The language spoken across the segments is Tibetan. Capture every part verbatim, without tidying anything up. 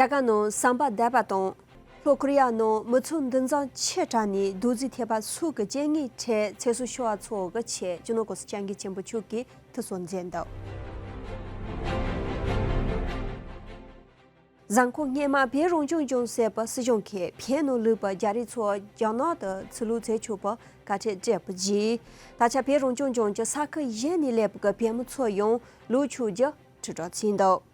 རྒྱ་གར་ནང་སམ་བྷ་བསྡད་པ་དང་། ལྷོ་ཀོ་རི་ཡ་ནང་མི་ཚོགས་འདུ་འཛོམས་ཆེ་དྲགས་ནས་རྡོག་རྫིས་ཐེབས་པ་སོགས་ཀྱི་རྐྱེན་ངན་འཕྲད་ཚེ་སྲོག་ཤོར་བ་ཚོ་གི་ཆེད་སྤྱི་ནོར་༸གོང་ས་༸སྐྱབས་མགོན་ཆེན་པོ་མཆོག་གིས་ཐུགས་གསོ་མཛད་འདུག་གཟའ་འཁོར་སྔོན་མ་བོད་རང་སྐྱོང་ལྗོངས་ཟེར་བའི་སྲིད་གཞུང་གིས་བོད་ནང་ལུས་པའི་རྒྱ་རིགས་ཚོ་རྒྱ་ནག་ཏུ་ཚུར་ལོག་འཚོལ་ཆོག་པའི་བཀའ་ཁྲིད་སྤྲད་པ་བརྒྱུད། ད་ཆ་བོད་རང་སྐྱོང་ལྗོངས་ཀྱི་ས་ཁུལ་གཞན་ནས་སླེབས་པའི་བོད་མི་ཚོ་ཡང་ལོག་ཆོག་རྒྱུ་དྲིལ་བསྒྲགས་བྱས་འདུག་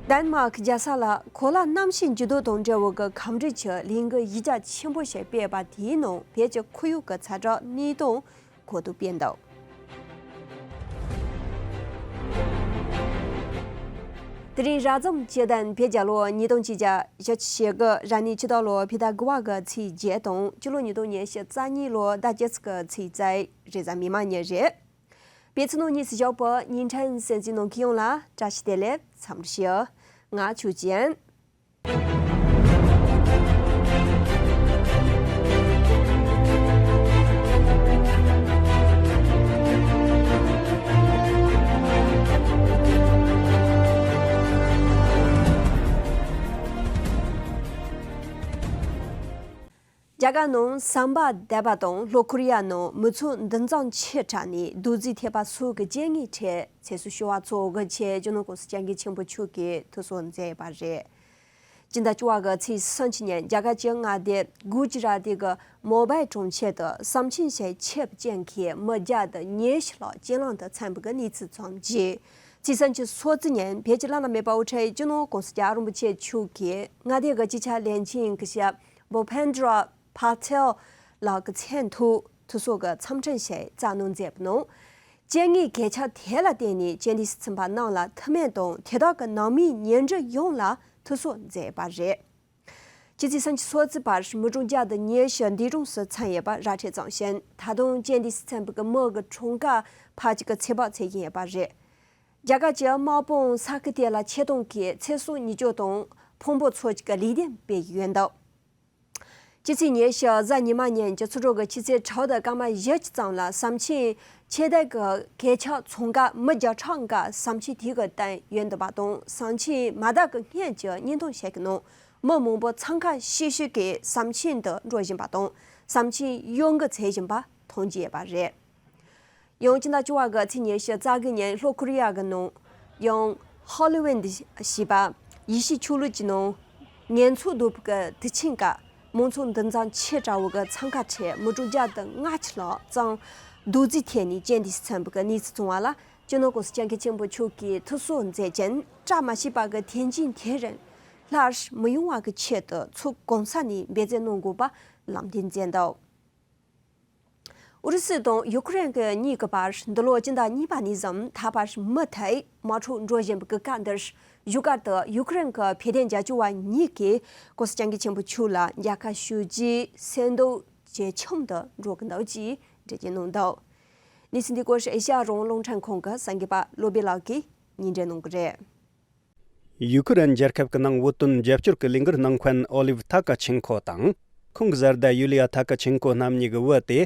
ཌེན་མཱག་རྒྱལ་ས་ལ་གོ་ལ་གནམ་གཤིས་འགྱུར་ལྡོག་དང་འབྲེལ་བའི་གི་ཁམས་འདྲི་ཆེ་ལས་འགུལ་གཞི་རྒྱ་ཆེན་པོ་ཞིག་སྤེལ་བ་དེའི་ནང་བོད་ཀྱི་ཁོར་ཡུག་གི་ཚ་དྲོད་གནས་སྟངས་གོ་བསྡུར་སྤེལ་འདུག་དེ་རིང་རབ་བྱུང་སྤྱི་ཟླ་བརྒྱད་པའི་ལོ་ཉིས་སྟོང་ཉི་ཤུ་རྩ་དགུ་རབ་གནས་ཕྱི་ཟླ་ལོ་ཕྱི་ཟླ་དགུ་པ་གི་ཚེས་བརྒྱད་དང་སྤྱི་ལོ་ཉིས་སྟོང་ཉི་ཤུ་རྩ་གཉིས་ལོ་ཟླ་བརྒྱད་ཀྱི་ཚེས་རྩ་རེས་གཟའ་མིག་དམར་ཉིན་རེད། པེ་ཚི་ནང་གཉིས་སུ་བཞག་པའི་ཉིན་ཕྲན་གསན་གཟིགས་གནང་མཁན་ཡོངས་ལ་བཀྲ་ཤིས་བདེ་ལེགས་འཚམས་འདྲི་ཞུ། ང་ཆོས་ཅན། རྒྱ་གར་ནང་སམ་བྷ་བསྡད་པ་དང་ལྷོ་ཀོ་རི་ཡ་ནང་མི་ཚོགས་འདུ་འཛོམས་ཆེ་དྲགས་ནས་རྡོག་རྫིས་ཐེབས་པ་སོགས་ཀྱི་རྐྱེན་ངན་འཕྲད་ཚེ་སྲོག་ཤོར་བ་ཚོ་གི་ཆེད་སྤྱི་ནོར་༸གོང་ས་༸སྐྱབས་མགོན་ཆེན་པོ་མཆོག་གིས་ཐུགས་གསོ་མཛད་པ་རེད། སྤྱི་ཟླ་བཅུ་པ་གི་ཚེས་སུམ་ཅུ་ཉིན་རྒྱ་གར་གྱི་མངའ་སྡེ་གུ་ཇི་རཱ་ཏི་གི་མོ་བྷའི་གྲོང་ཁྱེར་དུ་ཟམ་ཆེན་ཞིག་ཆད་པའི་རྐྱེན་གྱིས་མི་བརྒྱ་དང་ཉི་ཤུ་ལྷག་རྐྱེན་ལམ་དུ་ཚང་བའི་གནས་ཚུལ་ཙམ་གྱིས། ཚེས་སུམ་ཅུ་སོ་བཞི་ཉིན་བོད་ཀྱི་བླ་ན་མེད་པ་དབུ་ཁྲིད་སྤྱི་ནོར་༸གོང་ས་༸སྐྱབས་རིན་པོ་ཆེ་མཆོག་གིས་མངའ་སྡེ་གི་སྤྱི་ཁྱབ་ལས་འཛིན་གྱི་ཞབས་བྷུ་པེན་དྲ་པ་ཏེལ་ལགས་ཀྱི་མཚན་ཐོག་ཐུགས་གསོ་གི་འཚམས་འཕྲིན་ཞིག་བསྩལ་གནང་མཛད་པ་ནང་། རྐྱེན་ངན་གལ་ཆེ་དེ་ལ་བརྟེན་ནས་རྐྱེན་འདས་སུ་ཕྱིན་པ་རྣམས་ལ་ཐུགས་སྨོན་དང་དེ་དག་གི་ནང་མིའི་ཉེ་འབྲེལ་ཡོངས་ལ་ཐུགས་གསོ་མཛད་པ་རེད། སྤྱི་ཚེས་སུམ་ཅུ་སོ་བཞི་བར་མི་གྲངས་བརྒྱ་དང་ཉི་ཤུ་འདས་གྲོངས་སུ་ཕྱིན་ཡོད་པ་ར་སྤྲོད་གནང་ཞིང་། ད་དུང་རྐྱེན་འདས་སུ་ཕྱིན་པའི་མི་གི་གྲངས་ཀ་ཕལ་ཆེར་གྱི་ཚོད་དཔག་བྱེད་ཀྱི་ཡོད་པ་རེད། རྒྱ་གར་གྱི་དམག་དཔུང་ས་ཁུལ་དེ་ལ་ཆེད་གཏོང་གིས་ཚེ་སྲོག་ཉེན་བཅོལ་དང་ཕོན་པོ་འཚོལ་གྱི་ལས་དོན་སྤེལ་ཡོད་འདུག་སྤྱི་ཚེས་ཉི་ཤུ་གཟའ་ཉི་མ་ཉིན་གྱི་ཚོགས་དྲུང་གི་ཆུ་ཚོད་དྲུག་དང་སྐར་མ་བཞི་ཙམ་ལ་ཟམ་ཆེན་ཆེ་ལྡན་གྱི་གད་ཆག་ཚོང་ཁང་མི་བརྒྱ་ཕྲག་འགའ་ཟམ་ཆེན་དེ་གི་སྟེང་ཡོད་འདུག་པ་དང་། ཟམ་ཆེན་མ་བརྡབས་ཀྱི་སྔོན་གྱི་བརྙན་ཐུང་ཞིག་གི་ནང་མི་མང་པོ་འཚང་ཁ་ཤིག་ཤིག་གིས་ཟམ་ཆེན་དུ་འགྲོ་བཞིན་པ་དང་། ཟམ་ཆེན་གཡོ་འགུལ་བྱེད་བཞིན་པ་མཐོང་རྒྱུ་ཡོད་པ་རེད། ཡང་སྤྱི་ཟླ་བཅུ་པ་གི་ཚེས་ཉི་ཤུ་རྩ་དགུ་ཉིན་ལྷོ་ཀོ་རི་ཡ་གི་ནང་ཡང་ཧོ་ལི་ཝུད་ཞེས་པ་ཡེ་ཤུའི་ཆོས་ལུགས་ཀྱི་ནང་ངན་ཚོགས་ལྡོག་པའི་དུས་ཆེན་སྐབས་མང་ཚོགས་འདུ་འཛོམས་ཆེ་དྲགས་པོ་གི་འཚང་ཁ་ཁྲོད་མི་གྲངས་བརྒྱ་དང་ལྔ་བཅུ་ལྷག་ཙམ་རྡོག་རྫིས་ཐེབས་ནས་རྐྱེན་འདས་སུ་ཕྱིན་པའི་གནས་ཚུལ་བྱུང་བ་ལ་སྤྱི་ནོར་༸གོང་ས་༸སྐྱབས་མགོན་ཆེན་པོ་མཆོག་གིས་ཐུགས་གསོ་མཛད་ཅིང་། བཀྲ་མ་ཤིས་པ་གི་དོན་རྐྱེན་དེ་རིང་སླར་མི་ཡོང་བ་གི་ཆེད་དུ་ཚོགས་གང་ས་ནས་འབད་བརྩོན་གནང་དགོས་པ་ལམ་སྟོན་མཛད་འདུག་ཨུ་རུ་སུ་དང་ཡུ་ཁུ་རེན་གྱི་གཉིས་ཀྱི་བར་འདི་ལོ་སྤྱི་ཟླ་གཉིས་པ་ནས་བཟུང་ད་བར་མུ་མཐུད་དམག་འཁྲུག་འགྲོ་བཞིན་པའི་སྐབས་འདིར། བཞུགས་སྒར་དུ་ཡུ་ཁུ་རེན་གྱི་བོད་དོན་རྒྱབ་སྐྱོར་བ་གཉིས་ཀྱིས་༸གོང་ས་༸སྐྱབས་མགོན་ཆེན་པོ་མཆོག་ལ་མཇལ་ཁ་ཞུ་རྒྱུའི་སེམས་འདུན་ཇེ་ཆུང་དུ་འགྲོ་གི་འདུག་ཅེས་འགྲེལ་བརྗོད་གནང་འདུག་གནས་ཚུལ་འདི་སྐོར་ཨེ་ཤ་ཡ་རང་དབང་རླུང་འཕྲིན་ཁང་གི་གསར་འགོད་པ་བློ་བྷེ་ལགས་ཀྱིས་སྙན་སྒྲོན་གནང་གི་རེད། ཡུ་ཁུ་རེན་རྒྱལ་ཁབ་ཀྱི་ནང་བོད་དོན་རྒྱབ་སྐྱོར་གྱི་ལས་འགུལ་གནང་མཁན་ཨོ་ལིབ་ཐ་ཀ་ཆེན་ཁོ་དང་། ཁོང་གི་བཟའ་ཟླ་ཡུ་ལི་ཡ་ཐ་ཀ་ཆེན་ཁོ་རྣམ་གཉིས་ཀྱི་བུ་དེ།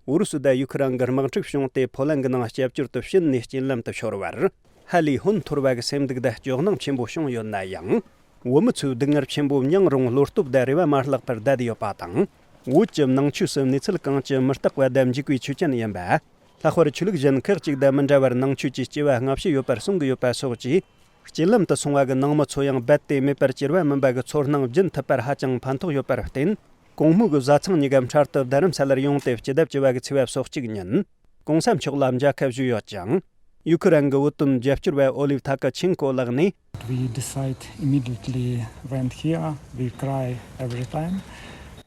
ཨུ་རུ་སུ་དང་ཡུ་ཁུ་རེན་གྱི་དམག་འཁྲུག་བྱུང་སྟེ་ཕོ་ལན་གྱི་ནང་སྐྱབས་བཅོལ་དུ་ཕྱིན་ནས་རྐྱེན་ལམ་དུ་ཤོར་བར། ཧ་ལས་ཧོན་འཐོར་བ་གི་སེམས་སྡུག་དང་སྐྱོ་སྣང་ཆེན་པོ་བྱུང་ཡོད་ན་ཡང་། བོད་མི་ཚོའི་སྡུག་བསྔལ་ཆེན་པོ་མྱངས་རུང་བློ་སྟོབས་དང་རེ་བ་མ་བརླག་པར་བསྡད་ཡོད་པ་དང་། བོད་ཀྱི་ནང་ཆོས་སུ་གནས་ཚུལ་གང་ཅི་མི་རྟག་པ་དང་འཇིགས་པའི་ཆོས་ཅན་ཡིན་པ། ལྷག་པར་ཆོས་ལུགས་གཞན་ཁག་ཅིག་དང་མི་འདྲ་བར་ནང་ཆོས་ཀྱི་སྐྱེ་བ་སྔ་ཕྱི་ཡོད་པར་གསུང་གི་ཡོད་པ་སོགས་ཀྱིས། རྐྱེན་ལམ་དུ་སོང་བ་གི་ནང་མི་ཚོ་ཡང་རྦད་དེ་མེད་པར་གྱུར་པ་མིན་པ་གི་ཚོར་སྣང་སྦྱིན་ཐུབ་པར་ཧ་ཅང་ཕན་ཐོགས་ཡོད་པར་བརྟེན། གོང་སྨོས་ཀྱི་བཟའ་ཚང་གཉིས་ཀ་འཕྲལ་དུ་རྡ་རམ་ས་ལར་ཡོང་སྟེ་སྤྱི་ཟླ་བཅུ་པ་གི་ཚེས་པ་སོ་གཅིག་ཉིན། གོང་ས་མཆོག་ལ་མཇལ་ཁ་ཞུས་ཡོད་ཅིང་། ཡུ་ཁུ་རན་གྱི་བོད་དོན་རྒྱབ་སྐྱོར་བ་ཨོ་ལིབ་ཐ་ཀ་ཆིན་ཀོ་ལགས་ནས། We decide immediately went here. We cry every time.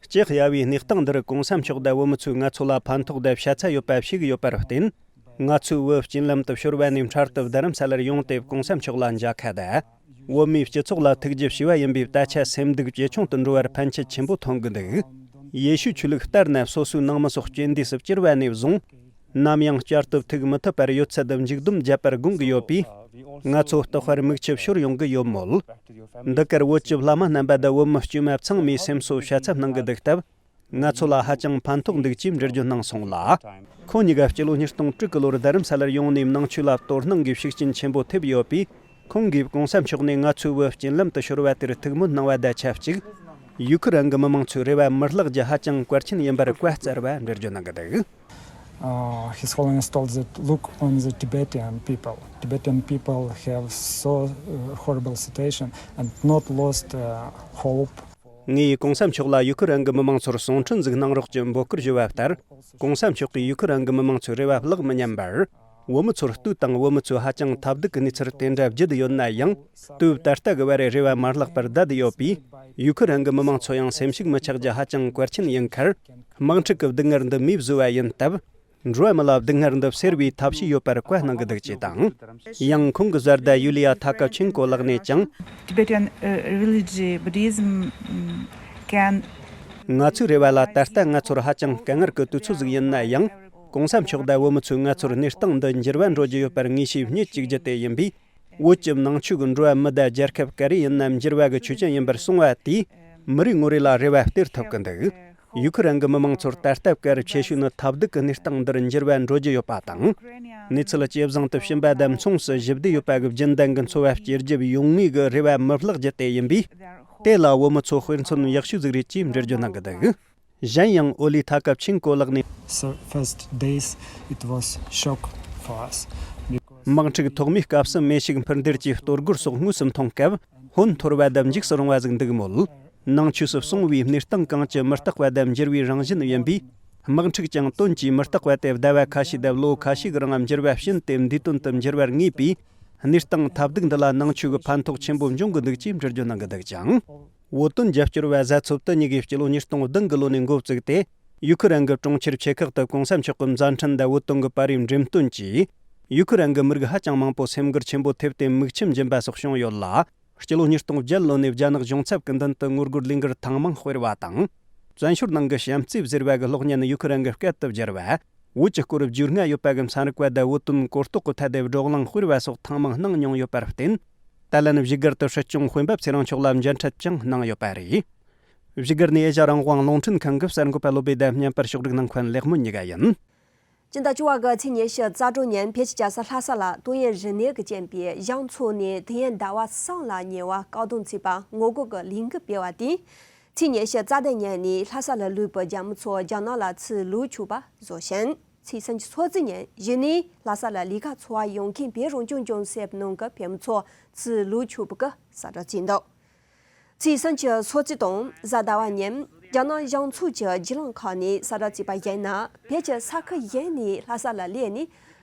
སྐྱེ་གཡའ་བའི་གནས་སྟངས་འདིར་གོང་ས་མཆོག་དང་བོད་མི་ཚོས་ང་ཚོ་ལ་ཕན་ཐོགས་དང་ཤ་ཚ་ཡོད་པ་ཤེས་ཀྱི་ཡོད་པར་བརྟེན། ང་ཚོའི་བུ་རྐྱེན་ལམ་དུ་ཤོར་བ་ནས་འཕྲལ་དུ་རྡ་རམ་ས་ལར་ཡོང་སྟེ་གོང་ས་མཆོག་ལ་མཇལ་ཁ་དང་། བོད་མིའི་སྤྱི་ཚོགས་ལ་ཐུགས་རྗེ་ཞུ་བ་ཡིན་པས་ད་ཆ་སེམས་སྡུག་ཇེ་ཆུང་དུ་འགྲོ་བར་ཕན་ཆད་ཆེན་པོ་ཐོན་གྱི་འདུག་ཡེ་ཤུའི་ཆོས་ལུགས་ལྟར་ན་སོ་སོའི་ནང་མི་སོགས་རྐྱེན་འདས་སུ་གྱུར་བ་ནས་བཟུང་། ནམ་ཡང་བསྐྱར་དུ་ཐུག་མི་ཐུབ་པར་ཡོད་ཚད་མཇུག་སྡོམ་བརྒྱབ་པར་དགོངས་ཀྱི་ཡོད་པས། ང་ཚོ་རྟག་པར་མིག་ཆུ་ཤོར་ཡོང་གི་ཡོད་མོད། འདི་གར་བོད་ཀྱི་བླ་མ་རྣམ་པ་དང་བོད་མི་དཀྱུས་མ་ཚང་མའི་སེམས་གསོ་བྱ་ཚབ་གནང་གི་འདུག་སྟབས། ང་ཚོ་ལ་ཧ་ཅང་ཕན་ཐོགས་འདུག་ཅེས་འགྲེལ་བརྗོད་གནང་སོང་ལ། ཁོང་གཉིས་ཀ་སྤྱི་ལོ་ཉིས་སྟོང་དྲུག་གི་ལོར་རྡ་རམ་ས་ལར་ཡོང་ནས་ནང་ཆོས་ལ་དོ་སྣང་གིས་ཤུགས་རྐྱེན་ཆེན་པོ་ཐེབས་ཡོད་པས། ཁོང་གིས་གོང་ས་མཆོག་ནས་ང་ཚོའི་བུ་རྐྱེན་ལམ་དུ་ཤོར་བ་དེར་ཐུགས་སྨོན་གནང་བ་དང་ཆབས་ཅིག་ཡུ་ཁུ་རན་གྱི་མི་མང་ཚོའི་རེ་བ་མི་བརླག་རྒྱུ་ཧ་ཅང་གལ་ཆེན་ཡིན་པར་བཀའ་སྩལ་བ་འགྲེལ་བརྗོད་གནང་གི་འདུག Uh, His Holiness told that look on the Tibetan people. Tibetan people have so uh, horrible situation and not lost uh, hope. ངས་གོང་ས་མཆོག་ལ་ཡུ་ཁུ་རན་གྱི་མི་མང་ཚོར་གསུང་འཕྲིན་ཟིག་གནང་རོགས་ཀྱི་འབོད་སྐུལ་ཞུ་བ་ལྟར། གོང་ས་མཆོག་གིས་ཡུ་ཁུ་རན་གྱི་མི་མང་ཚོའི་རེ་བ་བརླག་མི་ཉན་པར། བོད་མི་ཚོར་ལྟོས་དང་བོད་མི་ཚོས་ཧ་ཅང་ཐབས་སྡུག་གི་གནས་ཚུལ་དེ་འདྲ་བརྒྱུད་ཡོད་ན་ཡང་། དུས་ད་ལྟ་གི་བར་རེ་བ་མ་བརླག་པར་བསྡད་ཡོད་པས། ཡུ་ཁུ་རན་གྱི་མི་མང་ཚོ་ཡང་སེམས་ཤུགས་མི་ཆག་རྒྱུ་ཧ་ཅང་གལ་ཆེན་ཡིན་ཁར། དམག་འཁྲུག་གི་སྡུག་བསྔལ་འདི་མིས་བཟོས་པ་ཡིན་སྟབས། འགྲོ་བ་མི་ལ་སྡུག་བསྔལ་འདི་སེལ་བའི་ཐབས་ཤེས་ཡོད་པར་བཀའ་གནང་གི་འདུག་ཅེས་དང་། ཡང་ཁོང་གི་བཟའ་ཟླ་ཡུ་ལི་ཡ་ཐ་ཀབ་ཆིན་ཀོ་ལགས་ནས་ཀྱང་། Tibetan uh, religion, Buddhism mm, can ང་ཚོའི་རེ་བ་ལ་ད་ལྟ་ང་ཚོར་ཧ་ཅང་དཀའ་ངལ་གྱི་དུས་ཚོད་ཟིག་ཡིན་ན་ཡང་། གོང་ས་མཆོག་དང་བོད་མི་ཚོས་ང་ཚོར་གནས་སྟངས་འདི་འགྱུར་བ་འགྲོ་རྒྱུ་ཡོད་པར་ངེས་ཤེས་རྙེད་བཅུག་རྒྱུ་དེ་ཡིན་པས། བོད་ཀྱི་ནང་ཆོས་ཀྱི་འགྲོ་བ་མི་དང་རྒྱལ་ཁབ་ག་རེ་ཡིན་ན་འགྱུར་བ་གི་ཆོས་ཅན་ཡིན་པར་གསུངས་པ་དེས་མི་རེ་ངོ་རེ་ལ་རེ་བ་སྟེར་ཐུབ་ཀྱི་འདུག་ཡུ་ཁུ་རན་གྱི་མི་མང་ཚོར་ད་ལྟ་གལ་ཆེ་ཤོས་ནི་ཐབས་སྡུག་གི་གནས་སྟངས་འདིར་འགྱུར་བ་འགྲོ་རྒྱུ་ཡོད་པ་དང་། གནས་ཚུལ་ཇེ་བཟང་དུ་ཕྱིན་པ་དང་མཚུངས་སུ་ཞི་བདེ་ཡོད་པ་གི་རྒྱུན་ལྡན་གྱི་འཚོ་བ་སྐྱེལ་རྒྱུ་ཡོང་ངེས་ཀྱི་རེ་བ་མི་བརླག་རྒྱུ་དེ་ཡིན་པས། དེ་ལ་བོད་མི་ཚོ་དཔེ་མཚོན་ཡག་ཤོས་ཟིག་རེད་ཅེས་འགྲེལ་བརྗོད་གནང་གི་འདུག་གཞན་ཡང་ཨོ་ལི་ཐ་ཀབ་ཆིན་ཀོ་ལགས་ནས། So first days it was shock for us. དམག་འཁྲུག་ཐོག་མའི་སྐབས་སུ་མེ་ཤུགས་འཕུར་འདེད་ཀྱི་གཏོར་རྒོལ་སོགས་དངོས་སུ་མཐོང་སྐབས་ཧོན་འཐོར་བ་དང་འཇིགས་སུ་རུང་བ་ཟིག་འདུག་མོད། ནང་ཆོས་སུ་གསུངས་པའི་གནས་སྟངས་གང་ཅི་མི་རྟག་པ་དང་འགྱུར་བའི་རང་བཞིན་ཡིན་པས། དམག་འཁྲུག་ཀྱང་དོན་གྱིས་མི་རྟག་པ་དེ་ཟླ་བ་ཁ་ཤས་དང་ལོ་ཁ་ཤས་ཀྱི་རིང་འགྱུར་བ་ཕྱིན་ཏེ་འདིའི་དོན་དུ་འགྱུར་བར་ངེས་པས། གནས་སྟངས་ཐབས་སྡུག་འདི་ལ་ནང་ཆོས་ཀྱི་ཕན་ཐོགས་ཆེན་པོ་འབྱུང་གི་འདུག་ཅེས་འགྲེལ་བརྗོད་གནང་གི་འདུག་ཅིང་། བོད་དོན་རྒྱབ་སྐྱོར་བ་བཟའ་ཚོ་དུ་གཉིས་ཀྱིས་སྤྱི་ལོ་ཉིས་སྟོང་བདུན་གྱི་ལོ་ནས་འགོ་བཙུགས་ཏེ། ཡུ་ཁུ་རན་གྱི་གྲོང་ཁྱེར་ཆེ་ཁག་ཏུ་གོང་ས་མཆོག་གི་མཛད་འཕྲིན་དང་བོད་དོན་གྱི་པར་རིས་འགྲེམས་སྟོན་གྱིས། ཡུ་ཁུ་རན་གྱི་མི་རིགས་ཧ་ཅང་མང་པོ་སེམས་འགུལ་ཆེན་པོ་ཐེབས་ཏེ་མིག་ཆུ་འབྱིན་པ་སོགས་བྱུང་ཡོད་ལ། སྤྱི་ལོ་ཉིས་སྟོང་བརྒྱད་ལོ་ནས་རྒྱ་ནག་གཞུང་ཚབ་ཀྱི་མདུན་དུ་ངོ་རྒོལ་ལས་འགུལ་ཐེངས་མང་སྤེལ་བ་དང་། བཙན་བྱོལ་ནང་གི་བྱམས་བརྩེ་ཟེར་བ་གི་གློག་བརྙན་ཡུ་ཁུ་རན་གྱི་སྐད་དུ་བསྒྱུར་བ། བོད་ཀྱི་སྐོར་བརྗོད་སྔ་ཡོད་པ་གི་ཚན་རིག་པ་དང་བོད་དོན་གོ་རྟོགས་ཀྱི་ཐད་དེ་བགྲོ་གླེང་སྤེལ་བ་སོགས་ཐེངས་མང་གནང་མྱོང་ཡོད་པར་བརྟེན། ད་ལན་བཞུགས་སྒར་དུ་སྲིད་སྐྱོང་དཔོན་པོ་ཚེ་རིང་མཆོག་ལ་མཇལ་འཕྲད་ཀྱང་གནང་ཡོད་པ་རེད། བཞུགས་སྒར་ནས་ཨེ་ཤ་རང་དབང་རླུང་འཕྲིན་ཁང་གི་གསར་འགོད་པ་བློ་བྷེ་དང་བརྙན་པར་ཕྱོགས་སྒྲིག་གནང་མཁན་ལེགས་སྨོན་གཉིས་ཀ་ཡིན། སྤྱི་ཟླ་བཅུ་པ་གི་ཚེས་ཉི་ཤུ་རྩ་དྲུག་ཉིན་བོད་ཀྱི་རྒྱལ་ས་ལྷ་ས་ལ་ཏུའུ་ཡོན་རིག་གནས་ཀྱིས་བཅས་པའི་གཞུང་ཚོགས་ནས་ཏུའུ་ཡོན་ཟླ་བ་གསུམ་ལ་ཉེ་བར་བཀག་སྡོམ་བྱས་པ་ངོ་རྒོལ་གྱི་ལས་འགུལ་སྤེལ་བ་དེས། ཚེས་ཉི་ཤུ་རྩ་བདུན་ཉིན་ནས་ལྷ་ས་ལ་ལུས་པའི་རྒྱ་མི་ཚོ་རྒྱ་ནག་ལ་ཚུར་ལོག་ཆོག་པ་བཟོ་ཞིང་། ཚེས་སུམ་ཅུ་སོ་གཅིག་ཉིན་གཞི་ནས་ལྷ་ས་ལ་ལས་ཀ་འཚོ་བ་ཡོང་མཁན་བོད་རང་སྐྱོང་ལྗོངས་སུ་ཡོད་པའི་ནང་གི་བོད་མི་ཚོ་ཚུར་ལོག་ཆོག་པའི་གསལ་བསྒྲགས་བྱས་འདུག་ཚེས་སུམ་ཅུ་སོ་གཅིག་དང་གཟའ་ཟླ་བ་ཉིན་རྒྱ་ནག་གཞུང་ཚོགས་ཀྱི་བརྒྱུད་ལམ་ཁག་ནས་གསལ་བསྒྲགས་བྱས་པ་ཡིན་ན། བོད་ཀྱི་ས་ཁུལ་གཞན་ནས་ལྷ་ས་ལ་སླེབས་ནས་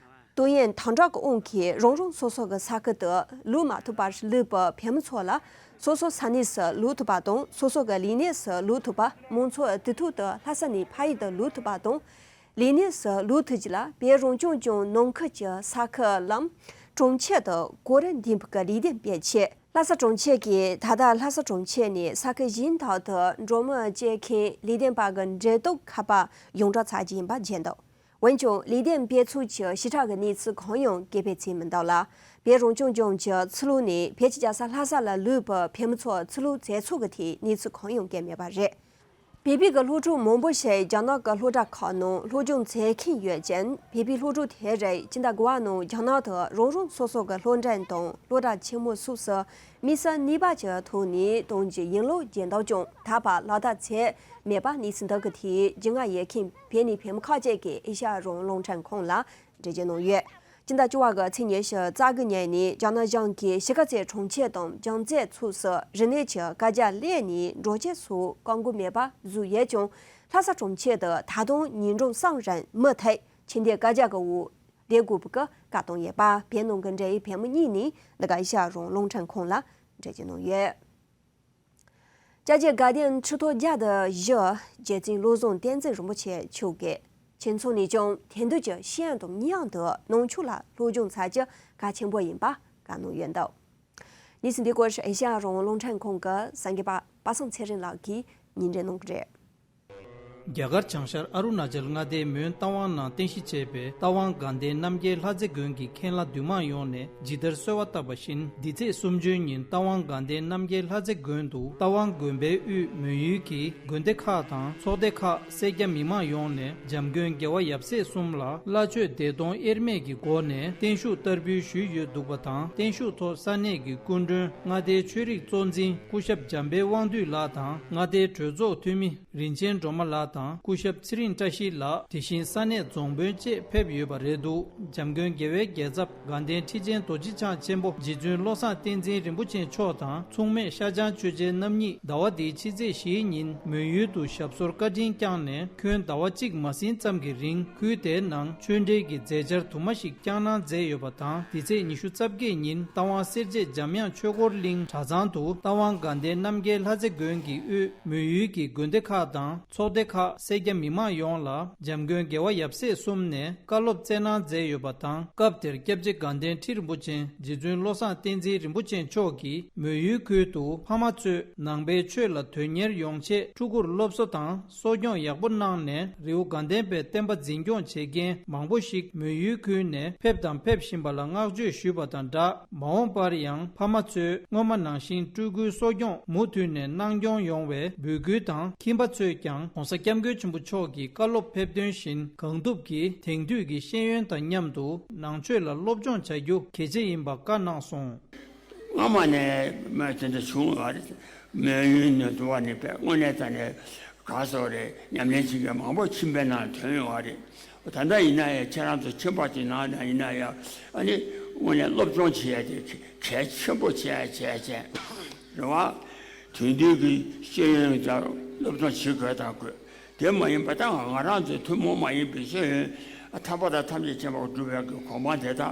ཏུའུ་ཡོན་དྭང་བཀྲ་གི་དབང་གིས་རང་རང་སོ་སོ་གི་ས་ཁུལ་དུ་ལོག་མ་ཐུབ་པར་ལུས་པའི་བོད་མི་ཚོ་ལ་སོ་སོ་ས་གནས་སུ་ལོག་ཐུབ་པ་དང་། སོ་སོ་གི་ལས་གནས་སུ་ལོག་ཐུབ་པ། མང་ཚོགས་དུས་ཐོག་ཏུ་ལྷ་ས་ནས་ཕ་ཡུལ་དུ་ལོག་ཐུབ་པ་དང་། ལས་གནས་སུ་ལོག་ཐུབ་རྒྱུ་ལ་བོད་རང་སྐྱོང་ལྗོངས་ནང་ཁུལ་གྱི་ས་ཁུལ་ལམ་གྲོང་ཁྱེར་དུ་གོ་རིམ་ལྡན་པའི་ལས་དོན་སྤེལ་ཆེད། ལྷ་ས་གྲོང་ཁྱེར་གྱིས་ད་ལྟ་ལྷ་ས་གྲོང་ཁྱེར་ནས་ས་ཁུལ་གཞན་དག་ཏུ་འགྲོ་མི་སྐྱེལ་མཁན་ལས་དོན་པ་གི་འབྲེལ་གཏུག་ཁ་པར་ཡོངས་བསྒྲགས་ཚར་རྒྱུ་ཡིན་པ་བརྗོད་འདུག་འོན་ཀྱང་ལས་དོན་སྤེལ་ཚུལ་གྱི་ཞིབ་ཕྲ་གི་གནས་ཚུལ་གང་ཡང་སྐད་འབོད་བྱས་མི་འདུག་ལ། བོད་རང་སྐྱོང་ལྗོངས་ཀྱི་ཕྱི་ལོགས་ནས་བོད་ཀྱི་རྒྱལ་ས་ལྷ་ས་ལ་ལུས་པའི་བོད་མི་ཚོ་ཕྱི་ལོགས་བྱས་ཚུལ་གྱི་ཐད་གནས་ཚུལ་གང་ཡང་བཀོད་མེད་པ་རེད། བོད་པའི་གི་སློབ་ཕྲུག་མང་པོ་ཞིག་རྒྱ་ནག་གི་སློབ་གྲྭ་ཁག་ནང་སློབ་སྦྱོང་མཛད་མཁན་ཡོད་ཅིང་། བོད་པའི་སློབ་ཕྲུག་དེ་རིགས་སྤྱི་ཟླ་དགུ་པ་ནང་རྒྱ་ནག་ཏུ་རང་རང་སོ་སོ་གི་སློབ་འབྲིང་དང་སློབ་གྲྭ་ཆེན་མོ་སོགས་སུ་དམིགས་བསལ་ནུས་པ་ཅིག་ཐོག་ནས་གཏོང་རྒྱུ་ཡིན་ལུགས་བརྗོད་འདུག་ཀྱང་། ད་བར་ལག་བསྟར་བྱས་མེད་པ་གནས་ཚུལ་འདི་གི་ཐད་རྒྱུས་མངའ་ཡོད་མཁན་བོད་ནས་བོད་མི་ཁག་ཅིག་གིས་ཨེ་ཤ་ཡ་རང་དབང་རླུང་འཕྲིན་ཁང་ལ་འགྲེལ་བརྗོད་གནང་ཡོད། སྤྱི་ཟླ་བཅུ་པ་གི་ཚེས་ཉི་ཤུ་རྩ་དགུ་ཉིན་ནས་རྒྱ་ནག་གཞུང་གིས་གཞིས་ཀ་རྩེ་གྲོང་ཁྱེར་དང་རྒྱལ་རྩེ་སོགས་སུ་རིག་གནས་ཀྱི་བཀའ་རྒྱ་གློད་ནས་འགྲོ་སྐྱོད་སོགས་བཀག་འགོག་མེད་པ་བཟོས་ཡོད་ཀྱང་། ལྷ་ས་གྲོང་ཁྱེར་དུ་ད་དུང་ཉིན་གྲངས་གསུམ་རིང་མུ་མཐུད་ཆོས་དད་བཀའ་རྒྱ་གི་འོག་བསྡད་དགོས་པའི་བཀའ་གཏོང་ཡོད་པ་བོད་ནང་གི་འབྲེལ་ཡོད་བོད་མི་གཉིས་ནས་འདི་ག་ཨེ་ཤ་ཡ་རང་དབང་རླུང་འཕྲིན་ཁང་ལ་འགྲེལ་བརྗོད་གནང་ཡོད། བཅའ་བརྒྱད་དགའ་ལྡན་ཆུ་ཚོད་བརྒྱ་དང་བཞི་རྗེ་བཙུན་བློ་བཟང་བསྟན་འཛིན་རིན་པོ་ཆེ་མཆོག་གིས་ཁྱིམ་ཚང་ནས་ཀྱང་དེང་དུས་ཀྱི་ཤེས་ཡོན་དང་མིག་དབང་དུ་ནང་ཆོས་ལ་སློབ་སྦྱོང་བྱ་རྒྱུ་གལ་ཆེན་པོ་ཡིན་པ་བཀའ་གནང་ཡོད་འདུག་གནས་ཚུལ་འདི་སྐོར་ཨེ་ཤ་ཡ་རང་དབང་རླུང་འཕྲིན་ཁང་གི་གསར་འགོད་པ་པ་སངས་ཚེ་རིང་ལགས་ཀྱིས་སྙན་སྒྲོན་གནང་གི་རེད། རྒྱ་གར་བྱང་ཤར་ཨ་རུ་ན་ཅལ་མངའ་སྡེའི་མོན་རྟ་དབང་ནང་རྟེན་གཞི་བྱས་པའི་རྟ་དབང་དགའ་ལྡན་རྣམ་རྒྱལ་ལྷ་རྩེ་དགོན་གྱི་མཁན་བླ་འདུས་མང་ཡོངས་ནས་ཇི་ལྟར་གསོལ་བ་བཏབ་པ་བཞིན། འདི་ཚེས་སུམ་ཅུའི་ཉིན་རྟ་དབང་དགའ་ལྡན་རྣམ་རྒྱལ་ལྷ་རྩེ་དགོན་དུ་རྟ་དབང་དགོན་པའི་དབུས་མོན་ཡུལ་གྱི་དགོན་སྡེ་ཁག་དང་ཚོགས་སྡེ་ཁག་སེར་སྐྱ་མི་མང་ཡོངས་ནས་འཇམ་མགོན་རྒྱལ་བ་ཡབ་སྲས་གསུམ་ལ་བླ་མཆོད་བདེ་སྟོང་དབྱེར་མེད་ཀྱི་སྒོ་ནས་བརྟན་བཞུགས་བསྟར་འབུལ་ཞུས་ཡོད་འདུག་པ་དང་། བརྟན་བཞུགས་ཐོག་ས་གནས་ཀྱི་སྐུ་མགྲོན་མངའ་སྡེའི་ཆོས་རིག་གཙོ་འཛིན་སྐུ་ཞབས་འཇམ་དཔལ་དབང་འདུས་ལགས་དང་མངའ་སྡེའི་གྲོས་ཚོགས་འཐུས་མི་རིན་ཆེན་སྒྲོལ་མ་ལགས་དང་སྐུ་ཞབས་ཚེ་རིང་བཀྲ་ཤིས་ལགས། དེ་བཞིན་ས་གནས་རྫོང་དཔོན་བཅས་ཕེབས་ཡོད་པ་རེད་འདུག་འཇམ་མགོན་རྒྱལ་བའི་རྒྱལ་ཚབ་དགའ་ལྡན་ཁྲི་ཆེན་རྡོ་རྗེ་འཆང་ཆེན་པོ་རྗེ་བཙུན་བློ་བཟང་བསྟན་འཛིན་རིན་པོ་ཆེ་མཆོག་དང་མཚུངས་མེད་ཤར་བྱང་ཆོས་རྒྱལ་རྣམ་གཉིས་ཟླ་བ་འདིའི་ཕྱི་ཚེས་བཞིའི་ཉིན་མོན་ཡུལ་དུ་ཞབས་སོར་བཀའ་དྲིན་བསྐྱངས་ནས། ཁྱོན་ཟླ་བ་གཅིག་མ་ཟིན་ཙམ་གྱི་རིང་ཁུལ་དེའི་ནང་ཆོས་འབྲེལ་གྱི་མཛད་འཆར་དུ་མ་ཞིག་བསྐྱངས་གནང་མཛད་ཡོད་པ་དང་། འདི་ཚེས་ཉི་ཤུ་རྩ་བརྒྱད་ཉིན་རྟ་དབང་སེར་བྱེས་འཇམ་དབྱངས་ཆོས་འཁོར་གླིང་གྲྭ་ཚང་དུ་རྟ་དབང་དགའ་ལྡན་རྣམ་རྒྱལ་ལྷ་རྩེ་དགོན་གྱི་དབུས་མོན་ཡུལ་གྱི་དགོན་སྡེ་ཁག་དང་ཚོགས་སྡེ་ཁག་སེར་སྐྱ་མི་མང་ཡོངས་ལ་འཇམ་མགོན་རྒྱལ་བ་ཡབ་སྲས་གསུམ་ནས་བཀའ་སློབ་སྩལ་གནང་མཛད་ཡོད་པ་དང་། སྐབས་དེར་སྐྱབས་རྗེ་དགའ་ལྡན་ཁྲི་རིན་པོ་ཆེ་རྗེ་བཙུན་བློ་བཟང་བསྟན་འཛིན་རིན་པོ་ཆེ་མཆོག་གིས་མོན་ཡུལ་ཁུལ་དུ་ཕ་མ་ཚོས་ནང་པའི་ཆོས་ལ་དོན་གཉེར་ཡོང་ཆེད་ཕྲུ་གུར་སློབ་གསོ་དང་གསོ་སྐྱོང་ཡག་པོ་གནང་ནས། རི་བོ་དགའ་ལྡན་པའི་བསྟན་པ་འཛིན་སྐྱོང་བྱེད་མཁན་མང་པོ་ཞིག་མོན་ཡུལ་ཁུལ་ནས་ཕེབས་དང་ཕེབས་བཞིན་པ་ལ་བསྔགས་བརྗོད་ཞུས་པ་དང་སྦྲགས། མ་འོངས་པར་ཡང་ཕ་མ་ཚོས་སྔོན་མ་ནང་བཞིན་སྤྲུལ་སྐུའི་གསོ་སྐྱོང་མུ་མཐུད་ནས་གནང་སྐྱོང་ཡོང་བའི་འབོད་སྐུལ་དང་། ཁྱིམ་པ་ཚོས་ཀྱང་༸གོང་ས་༸སྐྱབས་མགོན་ཆེན་པོ་མཆོག་གི་བཀའ་སློབ་ཕེབས་དོན་བཞིན་གང་ཐུབ་ཀྱིས་དེང་དུས་ཀྱི་ཤེས་ཡོན་དང་མཉམ་དུ་ནང་ཆོས་ལ་སློབ་སྦྱོང་བྱ་རྒྱུ་གལ་ཆེ་ཡིན་པ་བཀའ་གནང་སོང་། སྔ་མ་ནས་མ་དེ་འདྲ་བྱུང་ཡོད་རེད། མོན་ཡུལ་ནས་འགྲོ་བ་ནི་དཔེ་དངོས་གནས་དྲང་གནས་ག་སོགས་རེད། ཉམས་ལེན་བྱེད་མཁན་མང་པོ་ཁྱིམ་པའི་ནང་ཐོན་ཡོད་རེད། ད་ལྟ་ཡིན་ན་ཡང་ཁྱེད་རང་ཚོ་ཁྱིམ་པ་ཅིག་ནང་ན་ཡིན་ན་ཡང་ཨ་ནི་དངོས་གནས་སློབ་སྦྱོང་བྱེད་ཡ་དེ་གལ་ཆེན་པོ་བྱེད་ཡ་བྱེད་ཡ་བྱས་རེད་བ། དེང་དུས་ཀྱི་ཤེས་ཡོན་དང་སློབ་སྦྱོང་བྱེད་དགོས་དང་དགོས། དེ་མ་ཡིན་པ་ད་ང་རང་ཚོའི་ཐུན་མོང་མ་ཡིན་པའི་ཤེས་ཡོན་ཐར་པ་དང་ཐམས་ཅད་མཁྱེན་པར་སྒྲུབ་པའི་གི་གོ་འཕང་དེ་དག་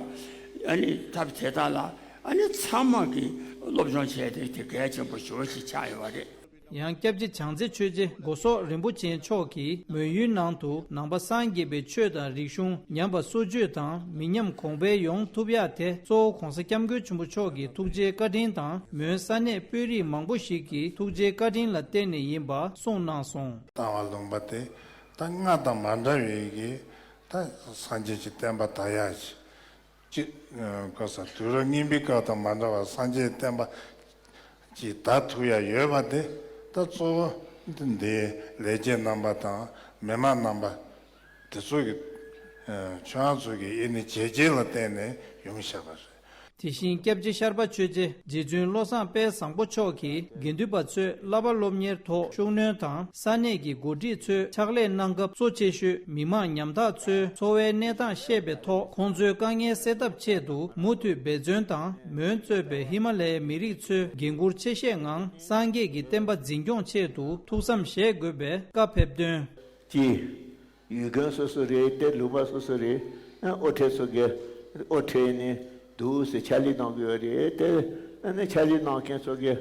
ཨ་ནི་ཐབས་དེ་དག་ལ་ཨ་ནི་ཚང་མ་གི་སློབ་སྦྱོང་བྱས་ཏེ་དེ་གལ་ཆེན་པོ་ཞེ་པོ་ཞིག་ཆགས་ཡོད་པ་རེད། ཡང་སྐྱབས་རྗེ་བྱང་རྩེ་ཆོས་རྗེ་སྒོ་སོག་རིན་པོ་ཆེ་མཆོག་གིས་མོན་ཡུལ་ནང་དུ་ནང་པ་སངས་རྒྱས་པའི་ཆོས་དང་རིག་གཞུང་ཉམས་པ་སོར་ཆུད་དང་མི་ཉམས་གོང་འཕེལ་ཡོང་ཐུབ་ཡ་དེ་གཙོ་བོ་༸གོང་ས་༸སྐྱབས་མགོན་ཆེན་པོ་མཆོག་གི་ཐུགས་རྗེའི་བཀའ་དྲིན་དང་། མོན་ས་གནས་དཔོན་རིགས་མང་པོ་ཞིག་གི་ཐུགས་རྗེའི་བཀའ་དྲིན་ལ་བརྟེན་ནས་ཡིན་པ་གསུངས་གནང་སོང་། བཏང་བ་ལུང་པ་དེ་ད་སྔར་དང་མ་འདྲ་བའི་གི་ད་སངས་རྒྱས་ཀྱི་བསྟན་པ་དར་ཡག་ཅིག་ཅིག་ག་ས་དུས་རབས་རྙིང་པའི་སྐབས་དང་མ་འདྲ་བར་སངས་རྒྱས་བསྟན་པ་ཅིག་དར་ཐུབ་ཡག་ཡོད་པ་དེ་ད་གཙོ་བོ་འདི་འདིའི་ལས་བྱེད་རྣམ་པ་དང་མི་མང་རྣམ་པ་དེ་ཚོ་གི་ཁྱོད་རང་ཚོ་གི་ཨེ་ནི་བྱས་རྗེས་ལ་བརྟེན་ནས་ཡོང་བཞག་པ་རེད། དེ་བཞིན་སྐྱབས་རྗེ་ཤར་པ་ཆོས་རྗེ་རྗེ་བཙུན་བློ་བཟང་དཔལ་བཟང་པོ་མཆོག་གིས་དགེ་འདུན་པ་ཚོས་བསླབ་པ་སློབ་གཉེར་ཐོག་ཤུགས་སྣོན་དང་། ས་གནས་ཀྱི་འགོ་ཁྲིད་ཚོས་ཕྱག་ལས་གནང་སྐབས་གཙོ་ཆེ་ཤོས་མི་མང་ཉམ་ཐག་ཚོའི་འཚོ་བའི་གནས་སྟངས་ཤེས་པའི་ཐོག་ཁོང་ཚོའི་དཀའ་ངལ་སེལ་ཐབས་ཆེད་དུ་མུ་མཐུད་འབད་བརྩོན་དང་། མོན་གཙོས་པའི་ཧི་མ་ལ་ཡའི་མི་རིགས་ཚོས་འགན་འཁུར་ཆེ་བཞེས་ངང་སངས་རྒྱས་ཀྱི་བསྟན་པ་འཛིན་སྐྱོང་ཆེད་དུ་ཐུགས་བསམ་བཞེས་དགོས་པའི་བཀའ་ཕེབས་དོན། ཅི། ཡུལ་དགོན་སོ་སོ་རེད་དེ། ལུང་པ་སོ་སོ་རེད། ཨ་དབུ་ཁྲིད་ཚོ་གི་དབུ་ཁྲིད་ནས་འདུག་སེ་ཕྱག་ལས་གནང་གི་ཡོད་རེད་དེ། ཨ་ནི་ཕྱག་ལས་གནང་མཁན་ཚོ་གི་ཨ་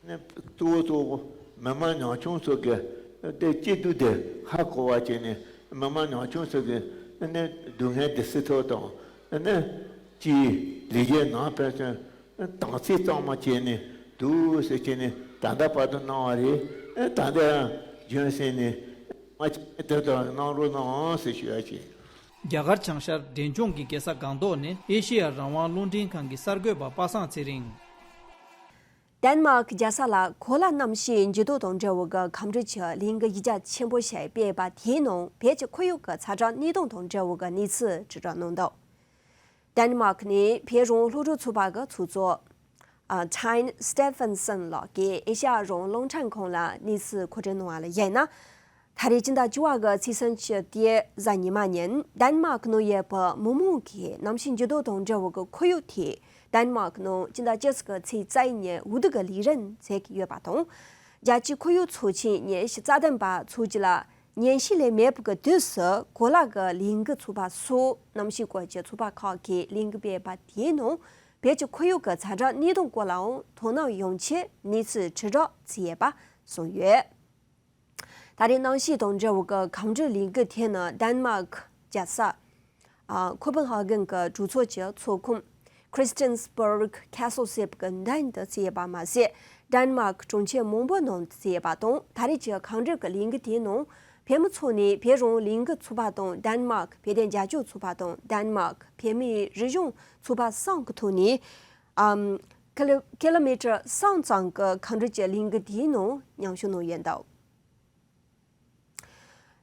ནི་གཙོ་བོ་གཙོ་བོ་མི་མང་ཉམ་ཆུང་ཚོ་གི་དེ་སྐྱིད་སྡུག་དེ་ཧ་གོ་བ་བྱས་ནས་མི་མང་ཉམ་ཆུང་ཚོ་གི་ཨ་ནི་སྡུག་བསྔལ་དེ་སེལ་ཐབས་དང་། ཨ་ནི་ཅིའི་ལས་བྱེད་ནང་ཕན་ཚུན་དམ་ཚིག་གཙང་མ་བྱས་ནས་འདུག་སེ་བྱས་ནས་ད་ལྟ་བར་དུ་གནང་བ་རེད། ཨ་ད་ལྟ་ཡང་རྒྱུན་བསྲིངས་ནས་མ་བྱས་དེ་ལྟར་གནང་རོགས་གནང་ཟེར་ཞུ་ཡ་བྱས། རྒྱ་གར་བྱང་ཤར་འབྲས་ལྗོངས་ཀྱི་རྒྱལ་ས་སྒང་ཏོག་ནས་ཨེ་ཤེ་ཡ་རང་དབང་རླུང་འཕྲིན་ཁང་གི་གསར་འགོད་པ་པ་སངས་ཚེ་རིང་། ཌེན་མཱག་རྒྱལ་ས་ལ་གོ་ལ་གནམ་གཤིས་འགྱུར་ལྡོག་དང་འབྲེལ་བའི་གི་གམ་འགྲུལ་གྱི་ལས་འགུལ་གཞི་རྒྱ་ཆེན་པོ་ཞིག་སྤེལ་བ་དེའི་ནང་བོད་ཀྱི་ཁོར་ཡུག་གི་ཚ་གྲང་གནས་སྟངས་དང་འབྲེལ་བའི་གི་གནས་ཚུལ་དྲིལ་བསྒྲགས་གནང་འདུག་ཌེན་མཱག་ནས་བོད་རང་དབང་སློབ་ཕྲུག་ཚོགས་པ་གི་ཚོགས་གཙོ་ཨ་ཊའིན་སི་ཏེ་ཕན་སན་ལགས་ཀྱིས་ཨེ་ཤ་ཡ་རང་དབང་རླུང་འཕྲིན་ཁང་ལ་གནས་ཚུལ་མཁོ་སྤྲོད་གནང་བ་ལ་གཞིགས་ན། ད་རེས་སྤྱི་ཟླ་བཅུ་པ་གི་ཚེས་སུམ་ཅུ་དེ་གཟའ་ཉི་མ་ཉིན་ཌེན་མཱག་ནང་ཡོད་པའི་མི་མང་གིས་གནམ་གཤིས་འགྱུར་ལྡོག་དང་འབྲེལ་བའི་གི་ཁོར་ཡུག་དེ་ཌེན་མཱག་ནང་སྤྱི་ཟླ་བཅུ་གཅིག་གི་ཚེས་རྩ་བཞི་ཉིན་འོས་བསྡུ་གི་ལས་རིམ་མཛད་ཀྱི་ཡོད་པ་དང་། རྒྱལ་སྤྱིའི་ཁོར་ཡུག་ཚོགས་ཆེན་ཉི་ཤུ་རྩ་བདུན་པ་འཚོགས་རྒྱུ་ལ་ཉན་ཞིག་ལས་མེད་པའི་གི་དུས་སུ་གོ་ལ་གི་ལས་འགུལ་ཚོགས་པ་སོགས་གནམ་གཤིས་སྐོར་གྱི་ཚོགས་པ་ཁག་གིས་ལས་འགུལ་སྤེལ་བ་དེའི་ནང་བོད་ཀྱི་ཁོར་ཡུག་གི་ཚ་གྲང་གནས་སྟངས་སྐོར་ལའང་དོ་སྣང་ཡོང་ཆེད་གནས་ཚུལ་དྲིལ་བསྒྲགས་བྱས་ཡོད་པ་གསུངས་ཡོད། ད་རེས་གནམ་གཤིས་དང་འབྲེལ་བའི་གི་གམ་བགྲོད་ལས་འགུལ་དེ་ནི་ཌེན་མཱག་རྒྱལ་ས་ཨ་ཁོ་པན་ཧ་གན་གྱི་གྲོས་ཚོགས་ཀྱི་ཚོགས་ཁོངས་Christiansborg Castle་ཟེར་བའི་གི་མདུན་དུ་བྱས་ཡོད་པ་མ་ཟད། ཌེན་མཱག་གྲོང་ཁྱེར་མང་པོའི་ནང་དུ་བྱས་ཡོད་པ་དང་། ད་རེས་ཀྱི་གམ་བགྲོད་ཀྱི་ལས་འགུལ་དེའི་ནང་ བོད་མི་ཚོ་ནས་བོད་རང་དབང་ལས་འགུལ་ཚོགས་པ་དང་ལྡན་མཱརྐ་བོད་དོན་རྒྱབ་སྐྱོར་ཚོགས་པ་དང་ལྡན་མཱརྐ་བོད་མིའི་རིག་གཞུང་ཚོགས་པ་གསུམ་གྱི་ཐོག་ནས། ཨམ། ཀི་ལོ་ཀི་ལོ་མི་ཊར་གསུམ་ཙམ་གྱི་མཁའ་འགྲུལ་གྱི་ལས་འགུལ་དེའི་ནང་མཉམ་ཞུགས་གནང་ཡོད་འདུག་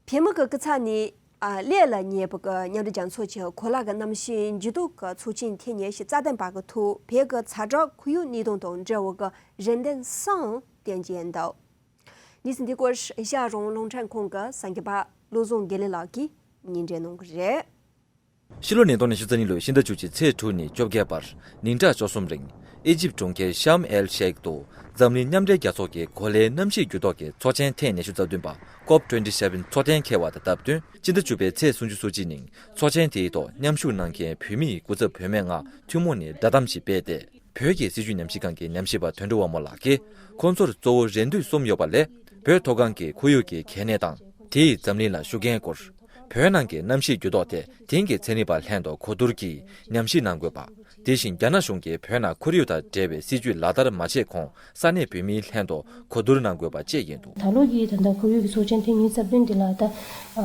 བོད་མི་གི་སྐུ་ཚབ་ནས། ཨ། ལས་ལ་ཉེ་བའི་གི་མཉམ་འབྲེལ་རྒྱལ་ཚོགས་ཀྱི་གོ་ལ་གི་གནམ་གཤིས་འགྱུར་ལྡོག་གི་ཚོགས་ཆེན་ཐེངས་ཉི་ཤུ་རྩ་བདུན་པ་གི་ཐོག་བོད་ཀྱི་ཚ་དྲོད་ཁོར་ཡུག་གནས་སྟངས་དང་འབྲེལ་བའི་གི་རེ་འདུན་གསུམ་བཏོན་གྱི་ཡིན་འདུག་གནས་ཚུལ་འདི་སྐོར་ཨེ་ཤ་ཡ་རང་དབང་རླུང་འཕྲིན་ཁང་གི་གསར་འགོད་པ་བློ་བཟང་དགེ་ལེགས་ལགས་ཀྱིས་སྙན་སྒྲོན་གནང་གི་རེད། ཕྱི་ལོ་ཉིས་སྟོང་ཉི་ཤུ་རྩ་གཉིས་ལོའི་ཕྱི་ཟླ་བཅུ་གཅིག་ཚེས་དྲུག་ནས་བཅོ་བརྒྱད་བར་ཉིན་གྲངས་བཅུ་གསུམ་རིང་ཨི་ཇིབ་གྲོང་ཁྱེར་ཤམ་ཨེལ་ཤེག་ཏུ་འཛམ་གླིང་མཉམ་འབྲེལ་རྒྱལ་ཚོགས་ཀྱི་གོ་ལའི་གནམ་གཤིས་འགྱུར་ལྡོག་གི་ཚོགས་ཆེན་ཐེངས་ཉི་ཤུ་རྩ་བདུན་པ་ཀོབ་ཊུ་ཝེན་ཊི་སེ་བེན་ཚོགས་གཏན་འཁེལ་བ་དང་སྟབས་བསྟུན། སྤྱི་ཟླ་བཅུ་པའི་ཚེས་སུམ་ཅུ་སོ་གཅིག་ཉིན་ཚོགས་ཆེན་དེའི་ཐོག་མཉམ་ཞུགས་གནང་མཁན་བོད་མིའི་སྐུ་ཚབ་བུད་མེད་ལྔ་ཐུན་མོང་ནས་བསྒྲགས་གཏམ་ཞིག་སྤེལ་ཏེ། བོད་ཀྱི་སྲིད་བྱུས་ཉམས་ཞིབ་ཁང་གི་ཉམས་ཞིབ་པ་དོན་གྲུབ་དབང་མོ་ལགས་ཀྱིས། ཁོང་ཚོར་གཙོ་བོ་རེ་འདུན་གསུམ་ཡོད་པ་ལས། བོད་མཐོ་སྒང་གི་ཁོར་ཡུག་གི་གལ་གནད་དང་། དེས་འཛམ་གླིང་ལ་ཤུགས་རྐྱེན་སྐོར། བོད་ནང་གི་གནམ་གཤིས་འགྱུར་ལྡོག་ཐད་དེང་གི་ཚན་རིག་པ་ལྷན་དུ་གོ་བསྡུར་གྱིས་ཉམས་ཞིབ་གནང་དགོས་པ། དེ་བཞིན་རྒྱ་ནག་གཞུང་གིས་བོད་ནང་ཁོར་ཡུག་དང་འབྲེལ་བའི་སྲིད་ཇུས་ལག་བསྟར་མ་བྱས་གོང་ས་གནས་བོད་མིའི་ལྷན་དུ་གོ་བསྡུར་གནང་དགོས་པ་བཅས་ཡིན་འདུག་ད་ལོ་གི་ད་ལྟ་ཁོར་ཡུག་གི་ཚོགས་ཆེན་ཐེངས་ཉི་ཤུ་རྩ་བདུན་འདི་ལ་ད་ཨ་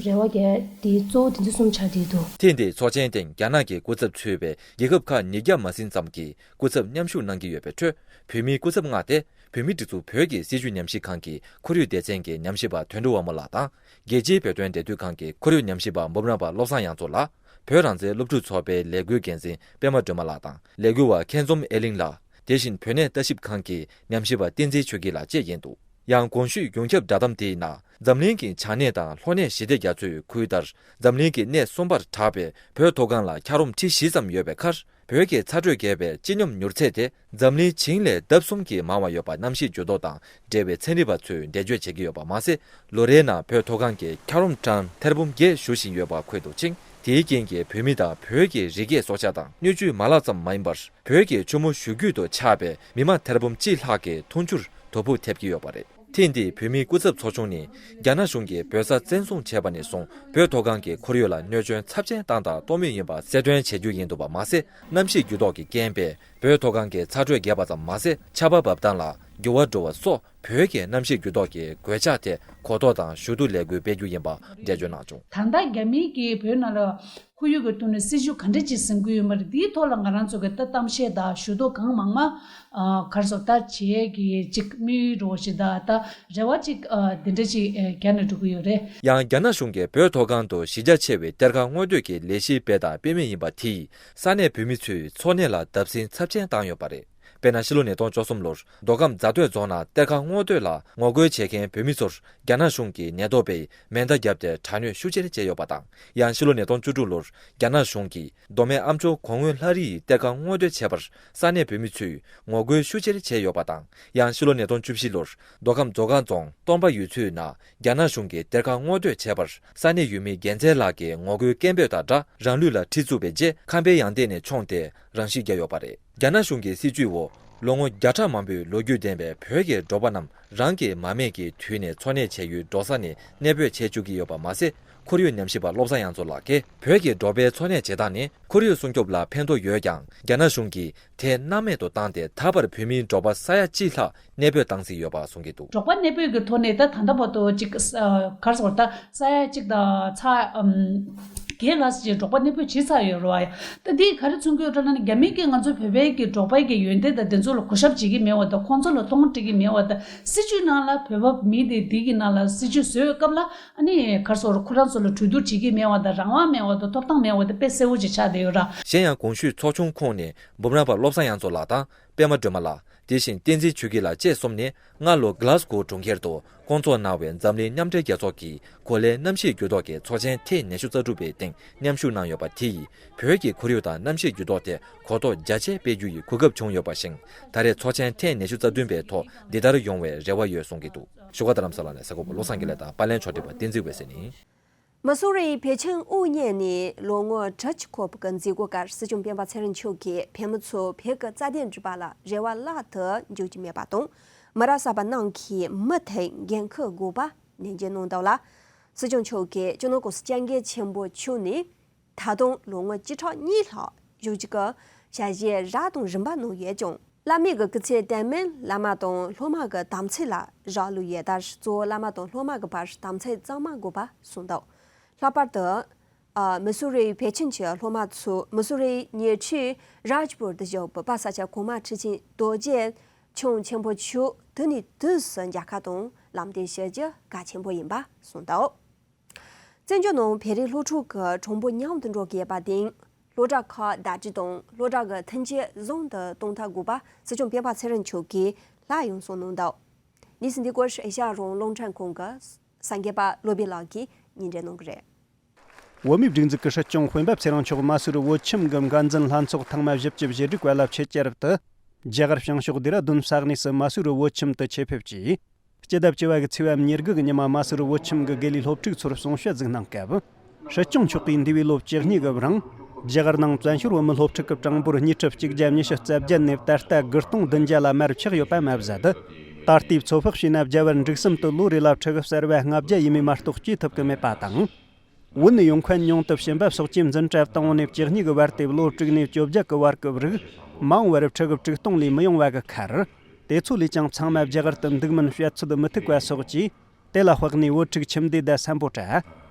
རེ་བ་རྒྱག་དེ་གཙོ་བོ་དེ་ཚོ་གསུམ་ཆགས་བསྡད་འདུག་ཐེངས་འདིའི་ཚོགས་ཆེན་སྟེང་རྒྱ་ནག་གི་སྐུ་ཚབ་གཙོས་པའི་རྒྱལ་ཁབ་ཁག་ཉིས་བརྒྱ་མ་ཟིན་ཙམ་གྱི་སྐུ་ཚབ་མཉམ་ཞུགས་གནང་གི་ཡོད་པའི་ཁྲོད། བོད་མིའི་སྐུ་ཚབ་མངགས་ཏེ། བོད་མིའི་སྒྲིག་འཛུགས་བོད་ཀྱི་སྲིད་བྱུས་ཉམས་ཞིབ་ཁང་གི་ཁོར་ཡུག་སྡེ་ཚན་གྱི་ཉམས་ཞིབ་པ་དོན་གྲུབ་དབང་མོ་ལགས་དང་། རྒྱལ་སྤྱིའི་བོད་དོན་འབྲེལ་མཐུད་ཁང་གི་ཁོར་ཡུག་ཉམས་ཞིབ་པ་འབུམ་རམས་པ་བློ་བཟང་དབྱངས་མཚོ་ལགས། བོད་རང་བཙན་སློབ་ཕྲུག་ཚོགས་པའི་ལས་འགུལ་འགན་འཛིན་པད་མ་སྒྲོལ་མ་ལགས་དང་། ལས་འགུལ་བ་མཁན་འཛོམས་ཨེ་གླིང་ལགས། དེ་བཞིན་བོད་གནས་ལྟ་ཞིབ་ཁང་གི་ཉམས་ཞིབ་པ་བསྟན་འཛིན་ཆོས་སྐྱིད་ལགས་བཅས་ཡིན་འདུག་ཡང་གོང་ཞུས་ཡོངས་ཁྱབ་བསྒྲགས་གཏམ་དེའི་ནང་། འཛམ་གླིང་གི་བྱང་སྣེ་དང་ལྷོ་སྣེ་ཞི་བདེ་རྒྱ་མཚོའི་ཁུལ་ལྟར། འཛམ་གླིང་གི་སྣེ་གསུམ་པར་གྲགས་པའི་བོད་མཐོ་སྒང་ལ་འཁྱགས་རོམ་ཁྲི་བཞི་ཙམ་ཡོད་པའི་ཁར། བོད་ཀྱི་ཚ་དྲོད་རྒྱས་པའི་སྤྱི་སྙོམས་མྱུར་ཚད་དེ། འཛམ་གླིང་བྱིངས་ལས་ལྡབ་གསུམ་གྱིས་མང་བ་ཡོད་པ་གནམ་གཤིས་འགྱུར་ལྡོག་དང་འབྲེལ་བའི་ཚན་རིག་པ་ཚོས་འགྲེལ་བརྗོད་བྱེད་ཀྱི་ཡོད་པ་མ་ཟད། ལོ་རེའི་ནང་བོད་མཐོ་སྒང་གི་འཁྱགས་རོམ་གྲངས་ཐེར་འབུམ་བརྒྱད་ཞུ་བཞིན་ཡོད་པ་འཁོད་འདུག་ཅིང་། དེའི་རྐྱེན་གྱིས་བོད་མི་དང་བོད་ཀྱི་རི་སྐྱེས་སྲོག་ཆགས་དང་སྣོད་བཅུད་མ་ལག་ཙམ་མ་ཡིན་པར། བོད་ཀྱི་ཆུ་མོ་བཞུར་རྒྱུད་དུ་ཆགས་པའི་མི་མང་ཐེར་འབུམ་གཅིག་ལྷག་གི་འཐུང་ཆུར་དོ་ཕོག་ཐེབས་ཀྱི་ཡོད་པ་རེད། ཐེངས་འདིའི་བོད་མིའི་སྐུ་ཚབ་ཚོགས་ཆུང་ནི། རྒྱ་ནག་གཞུང་གིས་བོད་ས་བཙན་བཟུང་བྱས་པ་ནས་བཟུང་། བོད་མཐོ་སྒང་གི་ཁོར་ཡུག་ལ་གནོད་སྐྱོན་ཚབས་ཆེན་བཏང་དང་གཏོང་མུས་ཡིན་པ་གསལ་སྟོན་བྱེད་རྒྱུ་ཡིན་འདུག་པ་མ་ཟད། གནམ་གཤིས་འགྱུར་ལྡོག་གི་རྐྱེན་པས། བོད་མཐོ་སྒང་གི་ཚ་དྲོད་རྒྱས་པ་ཙམ་མ་ཟད། ཆར་པ་འབབ་སྟངས་ལ་འགྱུར་བ་འགྲོ་བ་སོགས། བོད་ཀྱི་གནམ་གཤིས་འགྱུར་ལྡོག་གི་གོད་ཆག་ཐད་གོ་རྟོགས་དང་ཞུ་གཏུག་ལས་འགུལ་སྤེལ་རྒྱུ་ཡིན་པ་འགྲེལ་བརྗོད་གནང་བྱུང་། ད་ལྟ་རྒྱ་མི་གིས་བོད་ནང་ལ། ཁོར་ཡུག་གི་ཐོག་ནས་སྲིད་བྱུས་ག་འདྲ་ཅིག་འཛིན་གྱི་ཡོད་མ་རེད། འདིའི་ཐོག་ལ་ང་རང་ཚོ་གི་ད་གཏམ་བཤད་དང་ཞུ་གཏུག་གང་མང་མང་། ཨ། ག་རེ་ཟེར་ད་བྱེད་ཀྱི་ཅིག་དམིགས་ཡུལ་འདྲ་བོ་ཞིག་དང་ད་རེ་བ་ཅིག་ཨ། འདི་འདྲ་ཅིག་ཨ། རྒྱག་ནས་འགྲོ་གི་ཡོད་རེད། ཡང་རྒྱ་ནག་གཞུང་གིས་བོད་མཐོ་སྒང་དུ་གཞི་རྒྱ་ཆེ་བའི་གཏེར་ཁ་སྔོག་འདོད་ཀྱི་ལས་གཞི་སྤེལ་དང་སྤེལ་མུས་ཡིན་པ་དེས་ས་གནས་བོད་མི་ཚོའི་འཚོ་གནས་ལ་བརྡབ་གསིག་ཚབས་ཆེན་བཏང་ཡོད་པ་རེད། དཔེར་ན། ཕྱི་ལོ་ཉིས་སྟོང་བཅུ་གསུམ་ལོར་མདོ་ཁམས་རྫ་སྟོད་རྫོང་ནང་གཏེར་ཁ་སྔོག་འདོད་ལ་ངོ་རྒོལ་བྱེད་མཁན་བོད་མི་ཚོར་རྒྱ་ནག་གཞུང་གིས་ནད་ཐོག་པའི་མེ་མདའ་བརྒྱབ་སྟེ་དྲག་གནོན་ཤུགས་ཆེར་བྱས་ཡོད་པ་དང་། ཡང་ཕྱི་ལོ་ཉིས་སྟོང་བཅུ་དྲུག་ལོར་རྒྱ་ནག་གཞུང་གིས་མདོ་སྨད་ཨ་མཆོག་གོང་འོད་ལྷ་རི་ཡི་གཏེར་ཁ་སྔོག་འདོད་བྱས་པར་ས་གནས་བོད་མི་ཚོས་ངོ་རྒོལ་ཤུགས་ཆེར་བྱས་ཡོད་པ་དང་། ཡང་ཕྱི་ལོ་ཉིས་སྟོང་བཅུ་བཞི་ལོར་མདོ་ཁམས་མཛོ་སྒང་རྫོང་སྟོང་པ་ཡུལ་ཚོའི་ནང་རྒྱ་ནག་གཞུང་གིས་གཏེར་ཁ་སྔོག་འདོད་བྱས་པར་ས་གནས་ཡུལ་མི་རྒྱལ་མཚན་ལགས་ཀྱིས་ངོ་རྒོལ་སྐད་འབོད་དང་སྦྲགས་རང་ལུས་ལ་གྲི་བཙུགས་པའི་རྗེས་ཁང་པའི་ཡང་སྟེང་ནས་མཆོངས་ཏེ་རང་ཤི་བརྒྱབ་ཡོད་པ་རེད། རྒྱ་ནག་གཞུང་གི་སྲིད་ཇུས་འོག་ལོ་ངོ་བརྒྱ་ཕྲག་མང་པོའི་ལོ་རྒྱུས་ལྡན་པའི་བོད་ཀྱི་འབྲོག་པ་རྣམས་རང་གི་མ་སྨད་ཀྱི་དུས་ནས་འཚོ་གནས་བྱེད་ཡུལ་འབྲོག་ས་ནས་གནས་སྤོས་བྱེད་བཅུག་གི་ཡོད་པ་མ་ཟད། ཁོར་ཡུག་ཉམས་ཞིབ་པ་བློ་བཟང་དབྱངས་མཚོ་ལགས་ཀྱིས། བོད་ཀྱི་འབྲོག་པའི་འཚོ་གནས་བྱེད་སྟངས་ནི་ཁོར་ཡུག་སྲུང་སྐྱོབ་ལ་ཕན་ཐོགས་ཡོད་ཀྱང་། རྒྱ་ནག་གཞུང་གིས་དེ་སྣང་མེད་དུ་བཏང་སྟེ། ད་བར་བོད་མིའི་འབྲོག་པ་ས་ཡ་གཅིག་ལྷག་གནས་སྤོས་བཏང་ཟིན་ཡོད་པ་གསུང་གི་འདུག་འབྲོག་པ་གནས་སྤོས་ཀྱི་ཐོག་ནས་ད་ད་ལྟ་བར་དུ་ཅིག་ཨ། ག་རེ་ཟེར་ད་ས་ཡ་གཅིག་དང་ཚ་ཨམ། བརྒྱད་ལྷག་ཅིག་འབྲོག་པ་གནས་སྤོས་བྱས་ཚར་ཡོད་རེད་བ། ད་འདི་ག་རེ་མཚོན་གྱི་ཡོད་ལབ་ན། རྒྱ་མི་གིས་ང་ཚོ་བོད་པའི་གི་འབྲོག་པའི་གི་ཡོན་ཏན་དང་དེ་ཚོ་ལ་གུས་ཞབས་བྱེད་ཀྱི་མེད་པ་དང་། ཁོང་ཚོ་ལ་གདོང་སྒྲིག་གི་མེད་པ་དང་། སྲིད་ཇུས་ནང་ལ་བོད་པ་མི་དེ་འདི་གི་ནང་ལ་སྲིད་ཇུས་བཟོས་སྐབས་ལ་ཨ་ནི་ག་རེ་ཟེར་ཁོ་རང་ཚོ་ལ་གྲོས་བསྡུར་བྱེད་ཀྱི་མེད་པ་དང་། རང་དབང་མེད་པ་དང་ཐོབ་ཐང་མེད་པ་དེ་དཔེ་གསལ་པོ་ཅིག་ཆགས་བསྡད་ཡོད་ར། གཞན་ཡང་གོང་ཞུས་ཚོགས་ཆུང་ཁོངས་ནས་འབུམ་རམས་པ་བློ་བཟང་དབྱངས་མཚོ་ལགས་དང་། པད་མ་སྒྲོལ་མ་ལགས། དེ་བཞིན་བསྟན་འཛིན་ཆོས་སྐྱིད་ལགས་བཅས་གསུམ་ནི་སྔ་ལོ་གྷི་ལཱ་སྒོ་གྲོང་ཁྱེར་དུ་བསྐོང་ཚོགས་གནང་བའི་འཛམ་གླིང་མཉམ་འབྲེལ་རྒྱལ་ཚོགས་ཀྱི་གོ་ལའི་གནམ་གཤིས་འགྱུར་ལྡོག་གི་ཚོགས་ཆེན་ཐེངས་ཉི་ཤུ་རྩ་དྲུག་པའི་སྟེང་མཉམ་ཞུགས་གནང་ཡོད་པ་དེ་ཡིས། བོད་ཀྱི་ཁོར་ཡུག་དང་གནམ་གཤིས་འགྱུར་ལྡོག་ཐད་གོ་རྟོགས་རྒྱ་ཆེ་སྤེལ་རྒྱུ་ཡི་གོ་སྐབས་བྱུང་ཡོད་པ་བཞིན། ད་རེས་ཚོགས་ཆེན་ཐེངས་ཉི་ཤུ་རྩ་བདུན་པའི་ཐོག་འདི་ལྟར་ཡོང་བའི་རེ་བ་ཡོད་གསུང་གི་འདུག་བཞུགས་སྒར་རྡ་རམ་ས་ལ་ནས་གསར་འགོད་པ་བློ་བཟང་དགེ་ལེགས་དང་པར་ལེན་ཕྱོགས་སྒྲིག་པ་བསྟན་འཛིན་འོད་ཟེར་ནས། མ་སུ་རིའི་བོད་ཁྱིམ་དབུ་བརྙེས་ནས་ལོ་ངོ་དྲུག་ཅུ་འཁོར་བའི་མཛད་སྒོའི་སྐབས། སྲིད་སྐྱོང་སྤེན་པ་ཚེ་རིང་མཆོག་གིས་བོད་མི་ཚོ་བོད་ཀྱི་རྩ་དོན་སྒྲུབ་པ་ལ་རེ་བ་བརླག་ཏུ་འཇུག་རྒྱུ་མེད་པ་དང་། མི་རབས་གསར་པ་རྣམས་ཀྱིས་མུ་མཐུད་འགན་འཁུར་དགོས་པ་ནན་བརྗོད་གནང་འདུག་ལ། སྲིད་སྐྱོང་མཆོག་གིས་སྤྱི་ནོར་༸གོང་ས་༸སྐྱབས་མགོན་ཆེན་པོ་མཆོག་ནས་ད་དུང་ལོ་ངོ་བཅུ་ཕྲག་གཉིས་ལྷག་བཞུགས་རྒྱུ་གི་ཞལ་བཞེས་རབ་དང་རིམ་པ་གནང་ཡོད་ཀྱང་། བླ་མའི་གི་སྐུ་ཚེ་དེ་མིན་བླ་མ་དང་སློབ་མ་གི་དམ་ཚིག་ལ་རག་ལུས་ཡོད་ད། གཙོ་བོ་བླ་མ་དང་སློབ་མ་གི་བར་དམ་ཚིག་གཙང་མ་དགོས་པ་གསུངས་འདུག། ལྷག་པར་དུ། ཨ། མི་སུ་རི་བེ་ཆིན་གྱི་སློབ་མ་ཚོས་མི་སུ་རིའི་ཉེ་འཁྲིས་རཱཇ་པུར་དུ་བཞུགས་པའི་པ་ས་ཆ་གོང་མ་ཁྲི་ཆེན་རྡོ་རྗེ་འཆང་ཆེན་པོ་མཆོག་དུས་ནས་དུས་སུ་མཇལ་ཁ་དང་ལམ་སྟོན་ཞུ་རྒྱུ་གལ་ཆེན་པོ་ཡིན་པ་གསུངས་འདུག། བཙན་བྱོལ་ནང་བོད་རིགས་སློབ་ཕྲུག་གི་གྲངས་འབོར་ཉུང་དུ་འགྲོ་གི་ཡོད་པ་དང་། སློབ་གྲྭ་ཁག་ཟླ་སྒྲིལ་དང་སློབ་གྲྭ་གི་མཐུན་རྐྱེན་བཟང་དུ་གཏོང་ཐབས་དགོས་པ་སྲིད་སྐྱོང་སྤེན་པ་ཚེ་རིང་མཆོག་གིས་སླར་ཡང་གསུངས་གནང་འདུག། གནས་ཚུལ་འདི་སྐོར་ཨེ་ཤ་ཡ་རང་དབང་རླུང་འཕྲིན་ཁང་གི་གསར་འགོད་པ་བློ་བྷེ་ལགས་ཀྱིས་སྙན་སྒྲོན་གནང་གི་རེད། བོད་མིའི་སྒྲིག་འཛུགས་ཀྱི་སྲིད་སྐྱོང་དཔོན་པོ་ཚེ་རིང་མཆོག་མ་སུ་རི་བོད་ཁྱིམ་གྱི་འགན་འཛིན་ལྷན་ཚོགས་ཐེངས་མ་བཞི་བཅུ་ཞེ་དྲུག་པ་ལ་ཆེད་བཅར་དུ། རྒྱ་གར་བྱང་ཕྱོགས་ལྡེ་ར་ལྡུན་ས་གནས་སུ་མ་སུ་རི་བོད་ཁྱིམ་དུ་ཆེད་ཕེབས་ཀྱིས། སྤྱི་ཟླ་བཅུ་བ་གི་ཚེས་པ་ཉེར་དགུ་གི་ཉི་མ་མ་སུ་རི་བོད་ཁྱིམ་གྱི་དགེ་ལས་སློབ་ཕྲུག་ཚོར་གསུང་བཤད་ཟིག་གནང་སྐབས། སྲིད་སྐྱོང་མཆོག་གིས་འདས་པའི་ལོ་བཅུ་གཉིས་ཀྱི་རིང་། རྒྱ་གར་ནང་བཙན་བྱོལ་བོད་མི་སློབ་ཕྲུག་གི་གྲངས་འབོར་ཉིས་ཁྲི་གཅིག་བརྒྱ་ཉི་ཤུ་རྩ་བརྒྱད་ནས་ད་ལྟ་དགུ་སྟོང་བདུན་བརྒྱ་ལ་མར་ཆག་ཡོད་པ་མ་ཟད། ད་ལྟའི་ཚོད་དཔག་བྱས་ན་རྒྱ་བལ་འབྲུག་གསུམ་དུ་ལོ་རེ་ལ་ཕྲུ་གུ་གསར་བ་ལྔ་བརྒྱ་ཡས་མས་མ་གཏོགས་སྐྱེ་ཐུབ་ཀྱི་མེད་པ་དང་། བོད་ནས་ཡོང་མཁན་ཉུང་དུ་ཕྱིན་པ་སོགས་ཀྱིས་འཛིན་གྲྭ་དང་པོ་ནས་བཅུ་གཉིས་ཀྱི་བར་དེ་ལོ་དྲུག་ནས་བཅོ་བརྒྱད་ཀྱི་བར་གྱི་རིགས་མ་འོངས་པར་ཕྲུ་གུ་དྲུག་སྟོང་ལས་མི་ཡོང་བ་གི་ཁར། དེ་ཚོ་ལས་ཀྱང་ཚང་མ་རྒྱ་གར་དུ་འདུག་མིན་བཤད་ཚོད་མི་ཐུབ་པ་སོགས་ཀྱིས་དེ་ལ་དཔག་ནས་བོད་ཕྲུག་ཁྱིམ་སྡེ་དང་སམ་བྷོ་ཊ།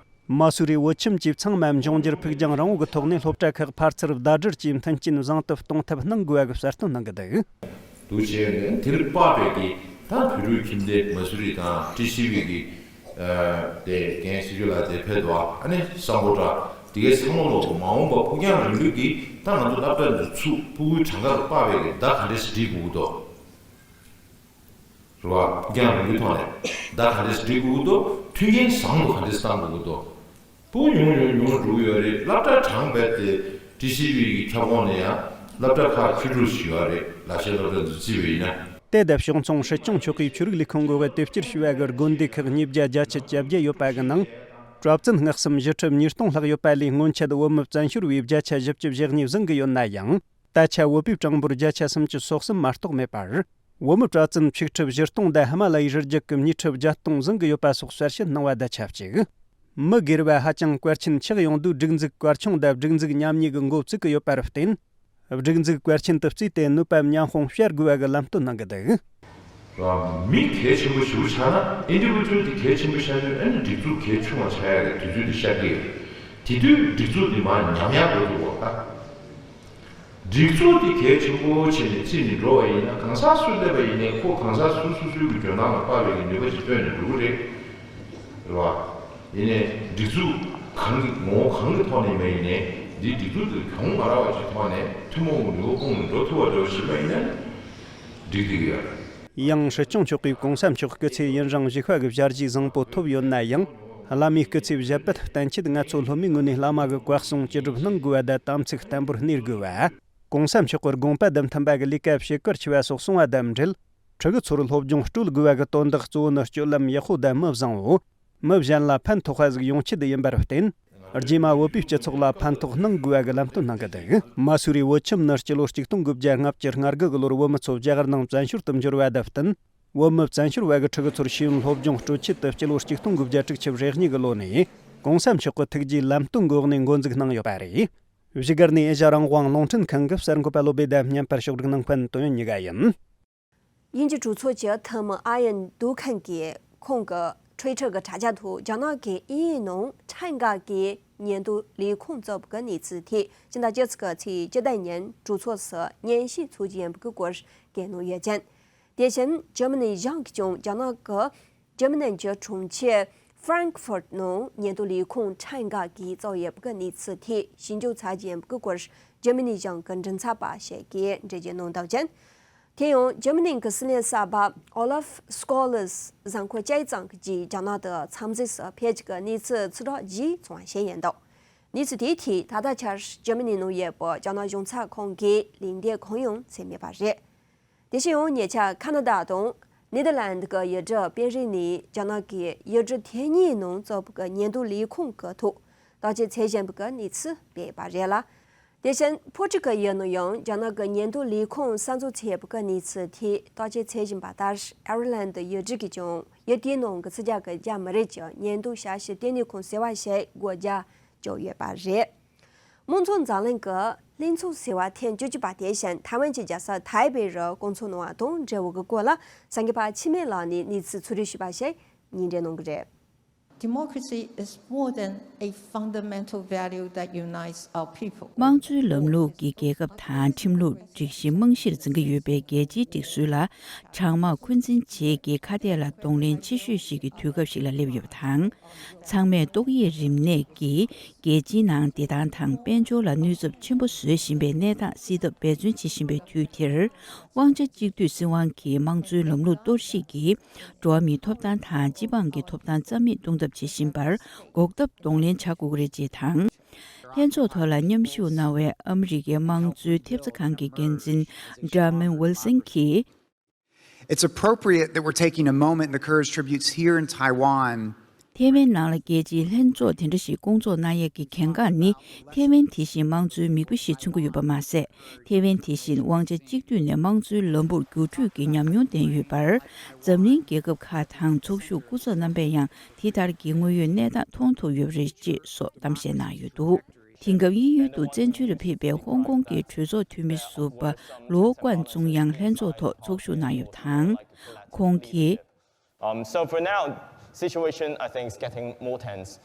མ་སུ་རི་བོད་ཁྱིམ་བཅས་ཚང་མ་འབྱུང་འགྱུར་ཕུགས་རྒྱང་རིང་བོ་གི་ཐོག་ནས་སློབ་གྲྭ་ཁག་ཕར་ཚུར་ཟླ་སྒྲིལ་གྱིས་མཐུན་རྐྱེན་བཟང་དུ་གཏོང་ཐབས་གནང་དགོས་པ་གི་གསལ་སྟོན་གནང་གི་འདུག། འདུག་བྱས་ནས་དེར་དཔག་པའི་གི་ད་བོད་ཕྲུག་ཁྱིམ་སྡེ་མ་སུ་རི་དང་ཊི་སི་ཝི་གི་ཨ་དེ་རྒན་ཆོས་སྐྱིད་ལགས་དེ་ཕེབས་འདུག། ཨ་ནི་སམ་བྷོ་ཊ་དེ་གའི་ཚང་མ་ལོག་མ་འོངས་པ་ཕུགས་རྒྱང་རིང་པོའི་གི་ད་ང་ཚོ་སློབ་གྲྭ་འདི་ཚུགས་ཕྲུ་གུའི་གྲངས་ཀ་ལ་དཔག་པའི་གི་ཟླ་ག་འདྲས་སྒྲིལ་དགོས་ཀྱི་འདུག། རེད་བ། ཕུགས་རྒྱང་རིང་པོའི་ཐོག་ནས་ཟླ་ག་འདྲས་སྒྲིལ་དགོས་ཀྱི་འདུག། མཐུན་རྐྱེན་བཟང་དུ་ག་འདྲས་བཏང་དགོས་ཀྱི་འདུག། ཕྲུ་གུ་ཉུང་ཉུང་ཉུང་འགྲོ་གི་ཡོད་རེད། སློབ་གྲྭ་གྲངས་རྦད་དེ་ཊི་སི་ཝི་གི་ཁྱབ་ཁོངས་ནས་ཡང་སློབ་གྲྭ་ཁག་བཅུ་དྲུག་ཞིག་ཡོད་རེད། ལག་ཤེས་སློབ་གྲྭ་འདི་བརྩིས་པ་ཡིན་ན། དེ་དང་ཕྱོགས་མཚུངས་སྲིད་སྐྱོང་མཆོག་གིས་ཆོས་རིག་ལས་ཁུངས་འགོ་བའི་དེབ་སྐྱེལ་ཞུ་བ་གི་དགོན་སྡེ་ཁག་ཉིས་བརྒྱ་བརྒྱད་ཅུ་གྱ་བརྒྱད་ཡོད་པ་གི་ནང་། གྲྭ་བཙུན་སྔགས་གསུམ་བཞི་ཁྲི་ཉིས་སྟོང་ལྷག་ཡོད་པ་ལས་སྔོན་ཆད་བོད་མི་བཙན་བྱོལ་བའི་བརྒྱ་ཆ་བཞི་བཅུ་ཞེ་གཉིས་ཟིན་གི་ཡོད་ན་ཡང་། ད་ཆ་བོད་པའི་གྲངས་འབོར་བརྒྱ་ཆ་སུམ་ཅུ་སོ་གསུམ་མ་གཏོགས་མེད་པར། བོད་མི་གྲྭ་བཙུན་ཆིག་ཁྲི་བཞི་སྟོང་དང་ཧི་མ་ལ་ཡའི་རི་རྒྱུད་ཀྱི་ཉིས་ཁྲི་བརྒྱད་སྟོང་ཟིན་གི་ཡོད་པ་སོགས་གསལ་བཤད་གནང་བ་དང་ཆབས་ཅིག། མི་སྒེར་བ་ཧ་ཅང་གལ་ཆེན་ཆགས་ཡོང་དུས་སྒྲིག་འཛུགས་གལ་ཆུང་དང་སྒྲིག་འཛུགས་མཉམ་ཉིད་ཀྱི་འགོ་བཙུགས་ཀྱི་ཡོད་པར་བརྟེན། སྒྲིག་འཛུགས་གལ་ཆེན་དུ་བརྩིས་ཏེ་ནུས་པ་མཉམ་སྤུངས་སྤེལ་དགོས་པ་གི་ལམ་སྟོན་གནང་གི་འདུག། རང་མི་གལ་ཆེན་པོ་ཞིག་ཆགས་ན་ཨིན་ཌི་ཝི་ཌུ་ཨལ་དེ་གལ་ཆེན་པོ་ཆགས་དུས་ཨ་ནི་སྒྲིག་འཛུགས་གལ་ཆུང་བ་ཆགས་ཡ་གི་དུས་ཚོད་དེ་ཤར་གི་ཡོད། དེ་དུས་སྒྲིག་འཛུགས་དེ་མར་ཉམས་ཡག་འགྲོ་འདུག་བ་ད། སྒྲིག་འཛུགས་དེ་གལ་ཆེན་པོ་བྱས་ནས་བརྩིས་ནས་འགྲོ་བ་ཡིན་ན་གང་ཟག་སུ་སླེབས་པ་ཡིན་ནའི་ཁོ་གང་ཟག་སུ་སུ་སུའི་གི་འཇོན་ཐང་ལ་དཔག་པའི་གི་ནུས་པ་ཅིག་བཏོན་ནས་འགྲོ་གི་རེད། རེད་བ། ཡིན་ནའི་སྒྲིག་འཛུགས་གང་གི་ངོ་བོ་གང་གི་ཐོག་ནས་མ་ཡིན་ནའི་འདིའི་སྒྲིག་འཛུགས་དེ་གྱོང་མ་རག་པ་ཅིག་ཐོག་ནས་ཐུན་མོང་གི་ནུས་པ་སྤུངས་ནས་འགྲོ་ཐུབ་པ་འདྲ་བོ་ཞིག་མ་ཡིན་ན་འགྲིག་བསྡད་ཀྱི་ཡོད་རེད། ཡང་སྲིད་སྐྱོང་མཆོག་གིས་གོང་ས་མཆོག་སྐུ་ཚེ་ཡུན་རིང་བཞུགས་པ་གི་བྱ་གཞག་བཟང་པོ་ཐོབ་ཡོད་ན་ཡང་། བླ་མའི་སྐུ་ཚེ་ཞབས་པད་བརྟན་ཆེད་ང་ཚོ་སློབ་མའི་ངོས་ནས་བླ་མ་གི་བཀའ་གསུང་ཅི་སྒྲུབ་གནང་དགོས་པ་དང་དམ་ཚིག་བརྟན་པོར་གནས་དགོས་པ། གོང་ས་མཆོག་གི་དགོངས་པ་དང་མཐུན་པ་གི་ལས་ཀ་བྱེད་གལ་ཆེ་བ་སོགས་གསུངས་པ་དང་འབྲེལ། ཕྲུ་གུ་ཚོར་སློབ་སྦྱོང་སྤྲོད་དགོས་པ་གི་དོན་དག་གཙོ་བོ་ནི་སྤྱོད་ལམ་ཡག་པོ་དང་མི་བཟང་བོ། མི་གཞན་ལ་ཕན་ཐོགས་པ་ཟིག་ཡོང་ཆེད་ཡིན་པར་བརྟེན། རྗེས་མ་བོད་པའི་སྤྱི་ཚོགས་ལ་ཕན་ཐོགས་གནང་དགོས་པ་གི་ལམ་སྟོན་གནང་གི་འདུག། མ་སུ་རི་བོད་ཁྱིམ་ནི་སྤྱི་ལོ་ཆིག་སྟོང་དགུ་བརྒྱ་ལྔ་བཅུ་ང་དགུ་གི་ལོར་བོད་མི་ཚོ་རྒྱ་གར་ནང་བཙན་བྱོལ་དུ་འབྱོར་བ་དང་བསྟུན། བོད་མི་བཙན་བྱོལ་བ་གི་ཕྲུ་གུ་ཚོར་ཤེས་ཡོན་སློབ་སྦྱོང་སྤྲོད་ཆེད་དུ་སྤྱི་ལོ་ཆིག་སྟོང་དགུ་བརྒྱ་དྲུག་ཅུ་རེ་གཉིས་གི་ལོ་ནས་གོང་ས་མཆོག་གི་ཐུགས་རྗེའི་ལམ་སྟོན་འོག་ནས་འགོ་འཛུགས་གནང་ཡོད་པ་རེད། བཞུགས་སྒར་ནས་ཨེ་ཤ་ཡ་རང་དབང་རླུང་འཕྲིན་ཁང་གི་གསར་འགོད་པ་བློ་བྷེ་དང་མཉམ་པར་ཕྱོགས་སྒྲིག་གནང་མཁན་དོན་ཡོད་གཉིས་ཀ་ཡིན། དབྱིན་ཇིའི་གྲོས་ཚོགས་ཀྱི་འཐུས་མི་ཨ་ཡན་རྡོ་ཁན་གྱིས་ཁོང་གི་ཊུ་ཝི་ཊར་གྱི་དྲ་རྒྱ་ཐོག་རྒྱ་ནག་གི་དབྱིན་ཡུལ་ནང་ཁྲང་ཀ་གི་ཉེན་རྟོག་ལས་ཁུངས་བཙུགས་པའི་གནས་ཚུལ་ཐད་སྤྱི་ཟླ་བཅུ་གཅིག་གི་ཚེས་བཅུ་བདུན་ཉིན་གྲོས་ཚོགས་སུ་སྙན་ཞུ་ཚོགས་ཀྱི་ཡིན་པའི་སྐོར་བཀོད་གནང་ཡོད་ཅིང་། དེ་བཞིན་ཇར་མ་ནི་གཞུང་གིས་ཀྱང་རྒྱ་ནག་གི་ཇར་མ་ནན་གྱི་གྲོང་ཁྱེར་ཧྥ་རན་ཁི་ཧྥུར་ནང་ཉེན་རྟོག་ལས་ཁུངས་ཁྲང་ཀ་གིས་བཙུགས་ཡོད་པའི་གནས་ཚུལ་ཐད་ཞིབ་འཇུག་ཚར་གྱི་ཡིན་པའི་སྐོར་ཇར་མ་ནི་གཞུང་གི་མགྲིན་ཚབ་པ་ཞིག་གིས་འགྲེལ་བརྗོད་གནང་འདུག་ཅིང་། དེ་ཡང་ཇར་མ་ནི་གི་སྲིད་བློན་གསར་པ་ཨོ་ལབ་སྐོ་ལས་གཟའ་འཁོར་བཅུ་ཙམ་གྱི་རྗེས་རྒྱ་ནག་ཏུ་འཚམས་གཟིགས་སུ་ཕེབས་རྒྱུ་གི་གནས་ཚུལ་ཚིག་གྲོགས་ཀྱིས་ཚོང་བཤད་ཡོད་འདུག། གནས་ཚུལ་དེའི་ཐད་ད་ལྟ་ཆར་ཇར་མ་ནི་ནང་ཡོད་པའི་རྒྱ་ནག་གཞུང་ཚབ་ཁང་གིས་ལན་འདེབས་གང་ཡང་བྱས་མེད་པ་རེད། དེ་བཞིན་ཡང་ཉེ་ཆར་ཁ་ན་ཌ་དང་ནེ་དར་ལན་གྱི་ཡུལ་གྲུ་པེ་རིག་ནས་རྒྱ་ནག་གི་ཡུལ་གྲུ་དེ་གཉིས་ནང་བཙུགས་པའི་ཉེན་རྟོག་ལས་ཁུངས་ཀྱི་ཐོག་བརྟག་དཔྱད་བྱེད་བཞིན་པའི་གནས་ཚུལ་སྤེལ་བ་རེད་ལ། དེ་བཞིན་ཕོ་ཊི་ཀལ་ཡུལ་ནང་ཡང་རྒྱ་ནག་གི་ཉེན་རྟོག་ལས་ཁུངས་གསར་འཛུགས་བྱས་པའི་གནས་ཚུལ་ཐད་བརྟག་དཔྱད་བྱེད་བཞིན་པ་ལྟར་ཨའི་ར་ལན་ཡུལ་གྲུ་གིས་ཀྱང་ཡུལ་དེའི་ནང་གི་ཚོང་རྒྱག་གི་རྒྱ་མི་རིགས་ཀྱི་ཉེན་རྟོག་ཞབས་ཞུ་ལྟེ་གནས་ཁང་ཟེར་བ་ཞིག་སྒོ་རྒྱག་བཅུག་ཡོད་པ་རེད། དམངས་གཙོ་འཛམ་གླིང་གི་ ལྷན་ཚོགས་ཟེར་བ་ཐེངས་བཅུ་གཅིག་པ་དེ་བཞིན་ཐའེ་ཝན་གྱི་རྒྱལ་ས་ཐའེ་པེ་རུ་བསྐོང་ཚོགས་གནང་བ་དང་འབྲེལ་བའི་སྐོར་ལ་གསར་འགོད་པ་འཆི་མེད་ལགས་ནས་གནས་ཚུལ་ཕྱོགས་བསྒྲིགས་ཞུས་པ་ཞིག་སྙན་སྒྲོན་གནང་གི་རེད། Democracy is more than a fundamental value that unites our people. དམངས་གཙོའི་ལམ་ལུགས་ཀྱིས་རྒྱལ་ཁབ་དང་ཁྲིམས་ལུགས་སྒྲིག་གཞི་རྨང་གཞིར་འཛིན་གྱི་ཡོད་པའི་རྒྱལ་སྤྱིའི་སྒྲིག་སྲོལ་ལ་གྲང་དམག་འཁོན་འཛིན་བྱེད་ཀྱི་ཁ་གཏད་ལ་གདོང་ལེན་ཆེ་ཤོས་ཤིག་གི་དུས་སྐབས་ཤིག་ལ་སླེབས་ཡོད་པ་དང་། ཚང་མས་ཏོག་དབྱིབས་རིམས་ནད་ཀྱིས་རྒྱལ་སྤྱིའི་ནང་བདེ་ཐང་དང་དཔལ་འབྱོར་ལ་གནོད་ཚབས་ཆེན་པོ་བཟོ་བཞིན་པའི་གནས་སྟངས་སེལ་ཐབས་འབད་བརྩོན་བྱེད་བཞིན་པའི་དུས་དེར། དབང་ཆ་གཅིག་སྡུད་སྲིད་དབང་གིས་དམངས་གཙོའི་ལམ་ལུགས་གཏོར་བཤིག་གིས་འགྲོ་བ་མིའི་ཐོབ་ཐང་དང་སྤྱི་འབངས་ཀྱི་ཐོབ་ཐང་རྩ་མེད་གཏོང་ཐབས་བྱེད་བཞིན་པར་འགོག་ཐབས་གདོང་ལེན་བྱ་དགོས་ཀྱི་རེད་ཅེས་དང་། ལྷན་ཚོགས་ཐོག་ལ་མཉམ་ཞུགས་གནང་བའི་ཨ་མི་རི་ཀའི་དམངས་གཙོའི་ཐེབས་རྩ་ཁང་གི་འགན་འཛིན་Damon Wilson་གྱིས། It's appropriate that we're taking a moment in the Courage Tributes here in Taiwan. ཐའེ་ཝན་ནང་ལ་རྒྱལ་སྤྱིའི་ལྷན་ཚོགས་དེ་འདྲ་ཞིག་བསྐོང་ཚོགས་གནང་ཡས་ཀྱི་གལ་འགངས་ནི། ཐའེ་ཝན་དེ་བཞིན་དམངས་གཙོའི་མིག་དཔེ་ཞིག་མཚོན་གྱི་ཡོད་པ་མ་ཟད། ཐའེ་ཝན་དེ་བཞིན་དབང་ཆ་གཅིག་སྡུད་ནས་དམངས་གཙོའི་ལམ་བུར་བསྒྱུར་འགྲོས་ཀྱི་ཉམས་མྱོང་ལྡན་ཡོད་པར། འཛམ་གླིང་རྒྱལ་ཁབ་ཁག་དང་ཚོགས་ཞུགས་སྐུ་ཚབ་རྣམ་པས་ཡང་དེ་ལྟར་གྱི་དངོས་ཡོད་གནས་སྟངས་མཐོང་ཐུབ་ཡོད་པ་རེད་ཅེས་སོགས་གཏམ་བཤད་གནང་ཡོད་འདུག་དེང་སྐབས་དབྱིན་ཡུལ་དུ་བཙན་བྱོལ་ལ་ཕེབས་པའི་ཧོང་ཀོང་གི་གྲོས་ཚོགས་འཐུས་མི་ཟུར་པ་ལོ་ཀོན་ཙུང་ཡང་ལྷན་ཚོགས་ཐོག་ཚོགས་ཞུགས་གནང་ཡོད་པ་དང་། ཁོང་གིས། Um, so for now, situation, I think, is getting more tense.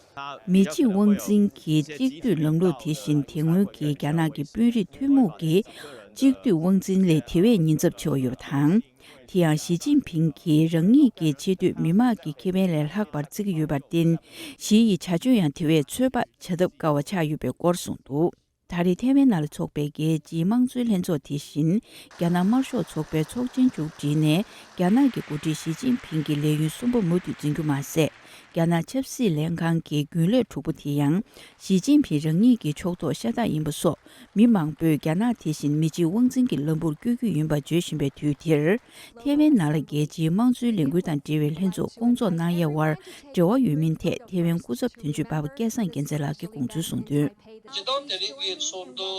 མི་གཅིག་དབང་འཛིན་གྱི་གཅིག་སྡུད་ལམ་ལུགས་དེ་བཞིན་དེ་སྔོན་གྱི་རྒྱ་ནག་གི་དཔོན་རིགས་ཐུན་མོང་གི་གཅིག་སྡུད་དབང་འཛིན་ལས་དེ་བས་ཉེན་ཚབས་ཆེ་བ་ཡོད་པ་དང་། དེ་ཡང་ཞི་ཅིན་ཕིང་གིས་རང་ཉིད་ཀྱི་ཆེ་བསྟོད་མི་དམངས་ཀྱི་ཁེ་ཕན་ལས་ལྷག་པར་བརྩི་གི་ཡོད་པར་བརྟེན། ཞི་ཡི་བྱ་སྤྱོད་ཡང་དེ་བས་ཚོད་དཔག་བྱ་ཐབས་དཀའ་བ་ཆགས་ཡོད་པའི་སྐོར་གསུངས་འདུག་ད་རེས་ཐའེ་ཝན་ནང་ལ་འཚོགས་པའི་རྒྱལ་སྤྱིའི་དམངས་གཙོའི་ལྷན་ཚོགས་དེ་བཞིན། རྒྱ་ནག་དམར་ཤོག་ཚོགས་པའི་ཚོགས་ཆེན་མཇུག་བསྒྲིལ་ནས། རྒྱ་ནག་གི་འགོ་ཁྲིད་ཞི་ཅིན་ཕིང་གི་ལས་ཡུན་གསུམ་པ་མུ་མཐུད་འཛིན་རྒྱུ་མ་ཟད། རྒྱ་ནག་ཆབ་སྲིད་ལྷན་ཁང་གི་རྒྱུན་ལས་དྲུག་པོ་དེ་ཡང་། ཞི་ཅིན་ཕིང་རང་ཉིད་ཀྱི་ཕྱོགས་གཏོགས་ཤ་སྟག་ཡིན་པ་སོགས། མི་མང་པོས་རྒྱ་ནག་དེ་བཞིན་མི་གཅིག་དབང་འཛིན་གྱི་ལམ་བུར་བསྐྱོད་རྒྱུ་ཡིན་པ་བརྗོད་བཞིན་པའི་དུས་འདིར། ཐའེ་ཝན་ནང་ལ་རྒྱལ་སྤྱིའི་དམངས་གཙོའི་ལས་འགུལ་དང་འབྲེལ་བའི་ལྷན་ཚོགས་བསྐོང་ཚོགས་གནང་ཡས་དབར་འབྲེལ་བ་ཡོད་མིན་ཐད་ཐའེ་ཝན་སྐུ་ཚབ་དོན་གཅོད་འབའ་པ་སྐལ་བཟང་རྒྱལ་མཚན་ལགས་ཀྱིས་དགོངས་ཚུལ་གསུངས་དོན། སྤྱིར་བཏང་དེ་རིང་གི་ཚོགས་འདུ།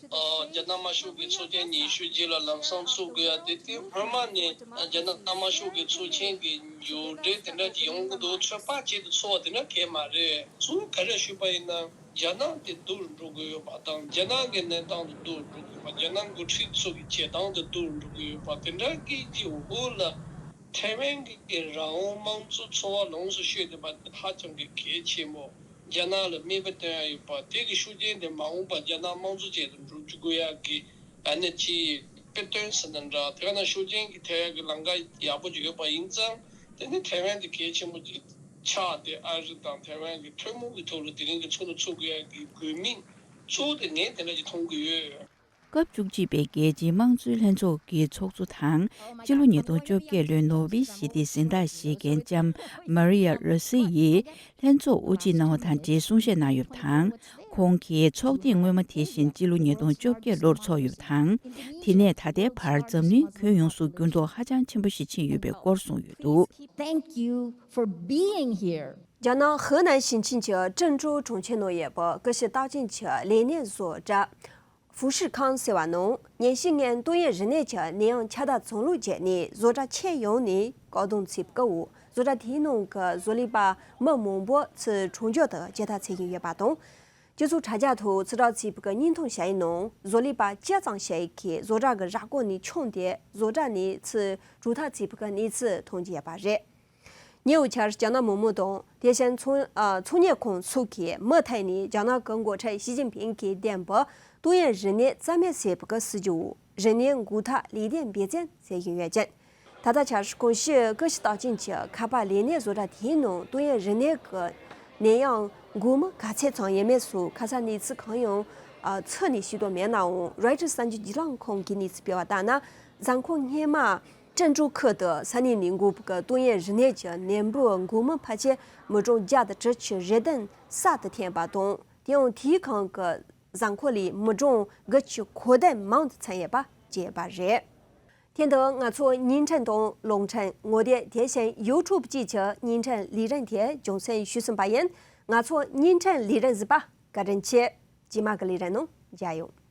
ཨ། རྒྱ་ནག་དམར་ཤོག་གི་ཚོགས་ཆེན་ཉི་ཤུ་རྗེས་ལ་ལམ་སང་ཚོགས་དགོས་ཡ་དེ་དེ་སྔོན་མ་ནས་རྒྱ་ནག་དམར་ཤོག་གི་ཚོགས་ཆེན་གྱི་མཇུག་འབྲས་དེ་འདྲ་ཅིག་ཡོང་གི་འདུག་ཚོད་དཔག་བྱེད་དུ་ཚོགས་པ་དེ་འདྲ་གང་ཡང་མ་རེད། གཙོ་བོ་ག་རེ་ཞུས་པ་ཡིན་ན། རྒྱ་ནག་དེ་སྡུག་རུ་འགྲོ་གི་ཡོད་པ་དང་། རྒྱ་ནག་གི་གནས་སྟངས་དེ་སྡུག་རུ་འགྲོ་གི་ཡོད་པ། རྒྱ་ནག་འགོ་ཁྲིད་ཚོ་གི་བྱེད་སྟངས་དེ་སྡུག་རུ་འགྲོ་གི་ཡོད་པ། དེ་འདྲ་གི་གི་འོག་ལ་ཐའེ་ཝན་གྱི་རང་དབང་དམངས་གཙོ་འཚོ་བ་ལོངས་སུ་སྤྱོད་བསྡད་པ་དེ་ཧ་ཅང་གི་གལ་ཆེན་པོ། རྒྱ་ནག་ལ་མིག་དཔེ་སྟོན་ཡ་ཡོད་པ། དེ་གི་ཤུགས་རྐྱེན་དེ་མ་འོངས་པ་རྒྱ་ནག་དམངས་གཙོ་ཅན་དུ་འགྲོ་བཅུག་དགོས་ཡ་གི་ཨ་ནི་ཅི་དཔེ་སྟོན་ཟེར་ན་འདྲ། དེ་ག་ན་ཤུགས་རྐྱེན་གྱི་ཐེབས་ཡ་གི་ལམ་ཁ་ཡག་པོ་ཅིག་ཡོད་པ་ཡིན་ཙང་། དེ་ནི་ཐའེ་ཝན་དེ་གལ་ཆེན་པོ་ཅིག་ཆགས་ཏེ། ཨ་རི་དང་ཐའེ་ཝན་གྱི་ཐུན་མོང་གི་ཐོག་ལ་དེ་རིང་གི་ཚོགས་འདུ་ཚོགས་དགོས་ཡ་གི་དགོས་དམིགས་གཙོ་བོ་དེ་ངས་དེ་འདྲ་ཅིག་མཐོང་གི་ཡོད། སྐབས་བཅུ་གཅིག་པའི་རྒྱལ་སྤྱིའི་དམངས་གཙོའི་ལྷན་ཚོགས་ཀྱི་ཚོགས་གཙོ་དང་། སྤྱི་ལོ་ཉིས་སྟོང་བཅོ་བརྒྱད་ལོའི་ནོ་བེལ་ཞི་བདེའི་གཟེངས་རྟགས་བཞེས་མཁན་ལྕམ་མ་རི་ཡ་རོ་སི་ཡིས་ལྷན་ཚོགས་དབུ་འབྱེད་གནང་བ་དང་འབྲེལ་གསུང་བཤད་གནང་ཡོད་པ་དང་། ཁོང་གིས་ཚོགས་ཐེངས་སྔོན་མ་དེ་བཞིན་སྤྱི་ལོ་ཉིས་སྟོང་བཅོ་བརྒྱད་ལོར་ཚོགས་ཡོད་པ་དང་། དེ་ནས་ད་ལྟའི་བར་འཛམ་གླིང་ཁྱོན་ཡོངས་སུ་འགྱུར་ལྡོག་ཧ་ཅང་ཆེན་པོ་ཞིག་ཕྱིན་ཡོད་པའི་སྐོར་གསུངས་ཡོད་འདུག Thank you for being here. རྒྱ་ནག་ཧི་ནན་ཞིང་ཆེན་གྱི་ཀྲེན་ཀྲོའུ་གྲོང་ཁྱེར་ནང་ཡོད་པའི་ཀི་ཤི་རྟགས་ཅན་གྱི་ལས་གནས་བཟོ་གྲྭ་ཧྥུ་ཧྲི་ཁང་ཟེར་བ་ནང་ཉིན་ཤས་སྔོན་ཏུའུ་ཡན་རིག་གནས་ཀྱི་ནད་ཡམས་ཁྱབ་གདལ་བྱུང་ལུགས་བརྗོད་ནས་བཟོ་གྲྭ་ཕྱེ་ཡོང་ནས་བཀག་སྡོམ་བྱས་པའི་སྐབས། བཟོ་གྲྭ་དེའི་ནང་གི་བཟོ་ལས་པ་མི་མང་པོ་ཚུར་གྲོང་ཁྱེར་དུ་ཇུས་གཏོགས་བྱེད་ཀྱི་ཡོད་པ་དང་། སྤྱི་ཚོགས་དྲ་རྒྱ་ཐོག་ཚུར་རོགས་བྱས་པའི་སྙིང་ཐོ་བཤད་ཡིན་ནང་། བཟོ་ལས་པ་བཅུ་ཙམ་ཞིག་གིས་བཟོ་གྲྭ་གི་ར་སྐོར་ནས་མཆོངས་ཏེ་བཟོ་གྲྭ་ནས་ཚུར་གྲོལ་ཐབས་བྱས་པའི་གནས་ཚུལ་ཐོན་གྱི་ཡོད་པ་རེད། ཉེ་བའི་ཆར་རྒྱ་ནག་མི་མང་དང་། དེ་བཞིན་ཚོང་ཨ་ཚོང་གཉེར་ཁང་སོགས་ཀྱིས་མུ་མཐུད་ནས་རྒྱ་ནག་གི་འགོ་ཁྲིད་ཞི་ཅིན་ཕིང་གིས་བདམས་པའི་ཏུའུ་ཡན་རིག་གནས་རྩ་མེད་བྱས་པའི་སྲིད་ཇུས་འོག་རིག་གནས་འགོག་ཐབས་ལས་དོན་འབད་བརྩོན་བྱེད་བཞིན་ཡོད་ཅིང་། ད་ལྟའི་ཆར་ཀོང་ཞི་ཀི་ཤི་རྟགས་ཅན་གྱི་ཁ་པར་ལས་གནས་བཟོ་གྲྭ་དེའི་ནང་ཏུའུ་ཡན་རིག་གནས་ཀྱི་ནད་ཡམས་འགོས་མི་ག་ཚད་ཙམ་ཡོད་མེད་སོགས་ཁ་གསལ་གནས་ཚུལ་གང་ཡང་ཨ་ཚུགས་ནས་ཤེས་རྟོགས་མེད་ནའང་། རོའི་ཊར་གསར་འགྱུར་བརྒྱུད་ལམ་ཁང་གིས་གནས་ཚུལ་སྤེལ་བ་ལྟར་ན། གཟའ་འཁོར་སྔོན་མ། ཀྲེན་ཀྲོའུ་ཁུལ་དུ་ས་གནས་ནས་འགོས་པའི་ཏུའུ་ཡན་རིག་གནས་ཀྱི་ནད་འབུ་འགོས་མི་ཕལ་ཆེར་མི་གྲངས་བརྒྱ་དང་དྲུག་ཅུ་རེ་བདུན་གསར་དུ་ཐོན་པ་དང་། དེ་ཡང་དེའི་ཁོངས་ཀྱི་གཟའ་འཁོར་ལོའི་མི་གྲངས་དགུ་བཅུ་གོ་བདུན་མང་དུ་ཕྱིན་ཡོད་པ་བརྗོད་པ་རེད། དེ་དང་ང་ཚོའི་བརྙན་འཕྲིན་དང་རླུང་འཕྲིན་ངོ་དེབ། དེ་བཞིན་ཡུ་ཊུབ་བཅས་ཀྱི་བརྙན་འཕྲིན་ལས་རིམ་དེ་རྒྱང་སྲིང་ཞུས་ཟིན་པ་ཡིན། ང་ཚོའི་བརྙན་འཕྲིན་ལས་རིམ་གཟིགས་པར་བཀའ་དྲིན་ཆེ། རྗེས་མ་གི་ལས་རིམ་ནང་མཇལ་ཡོང་།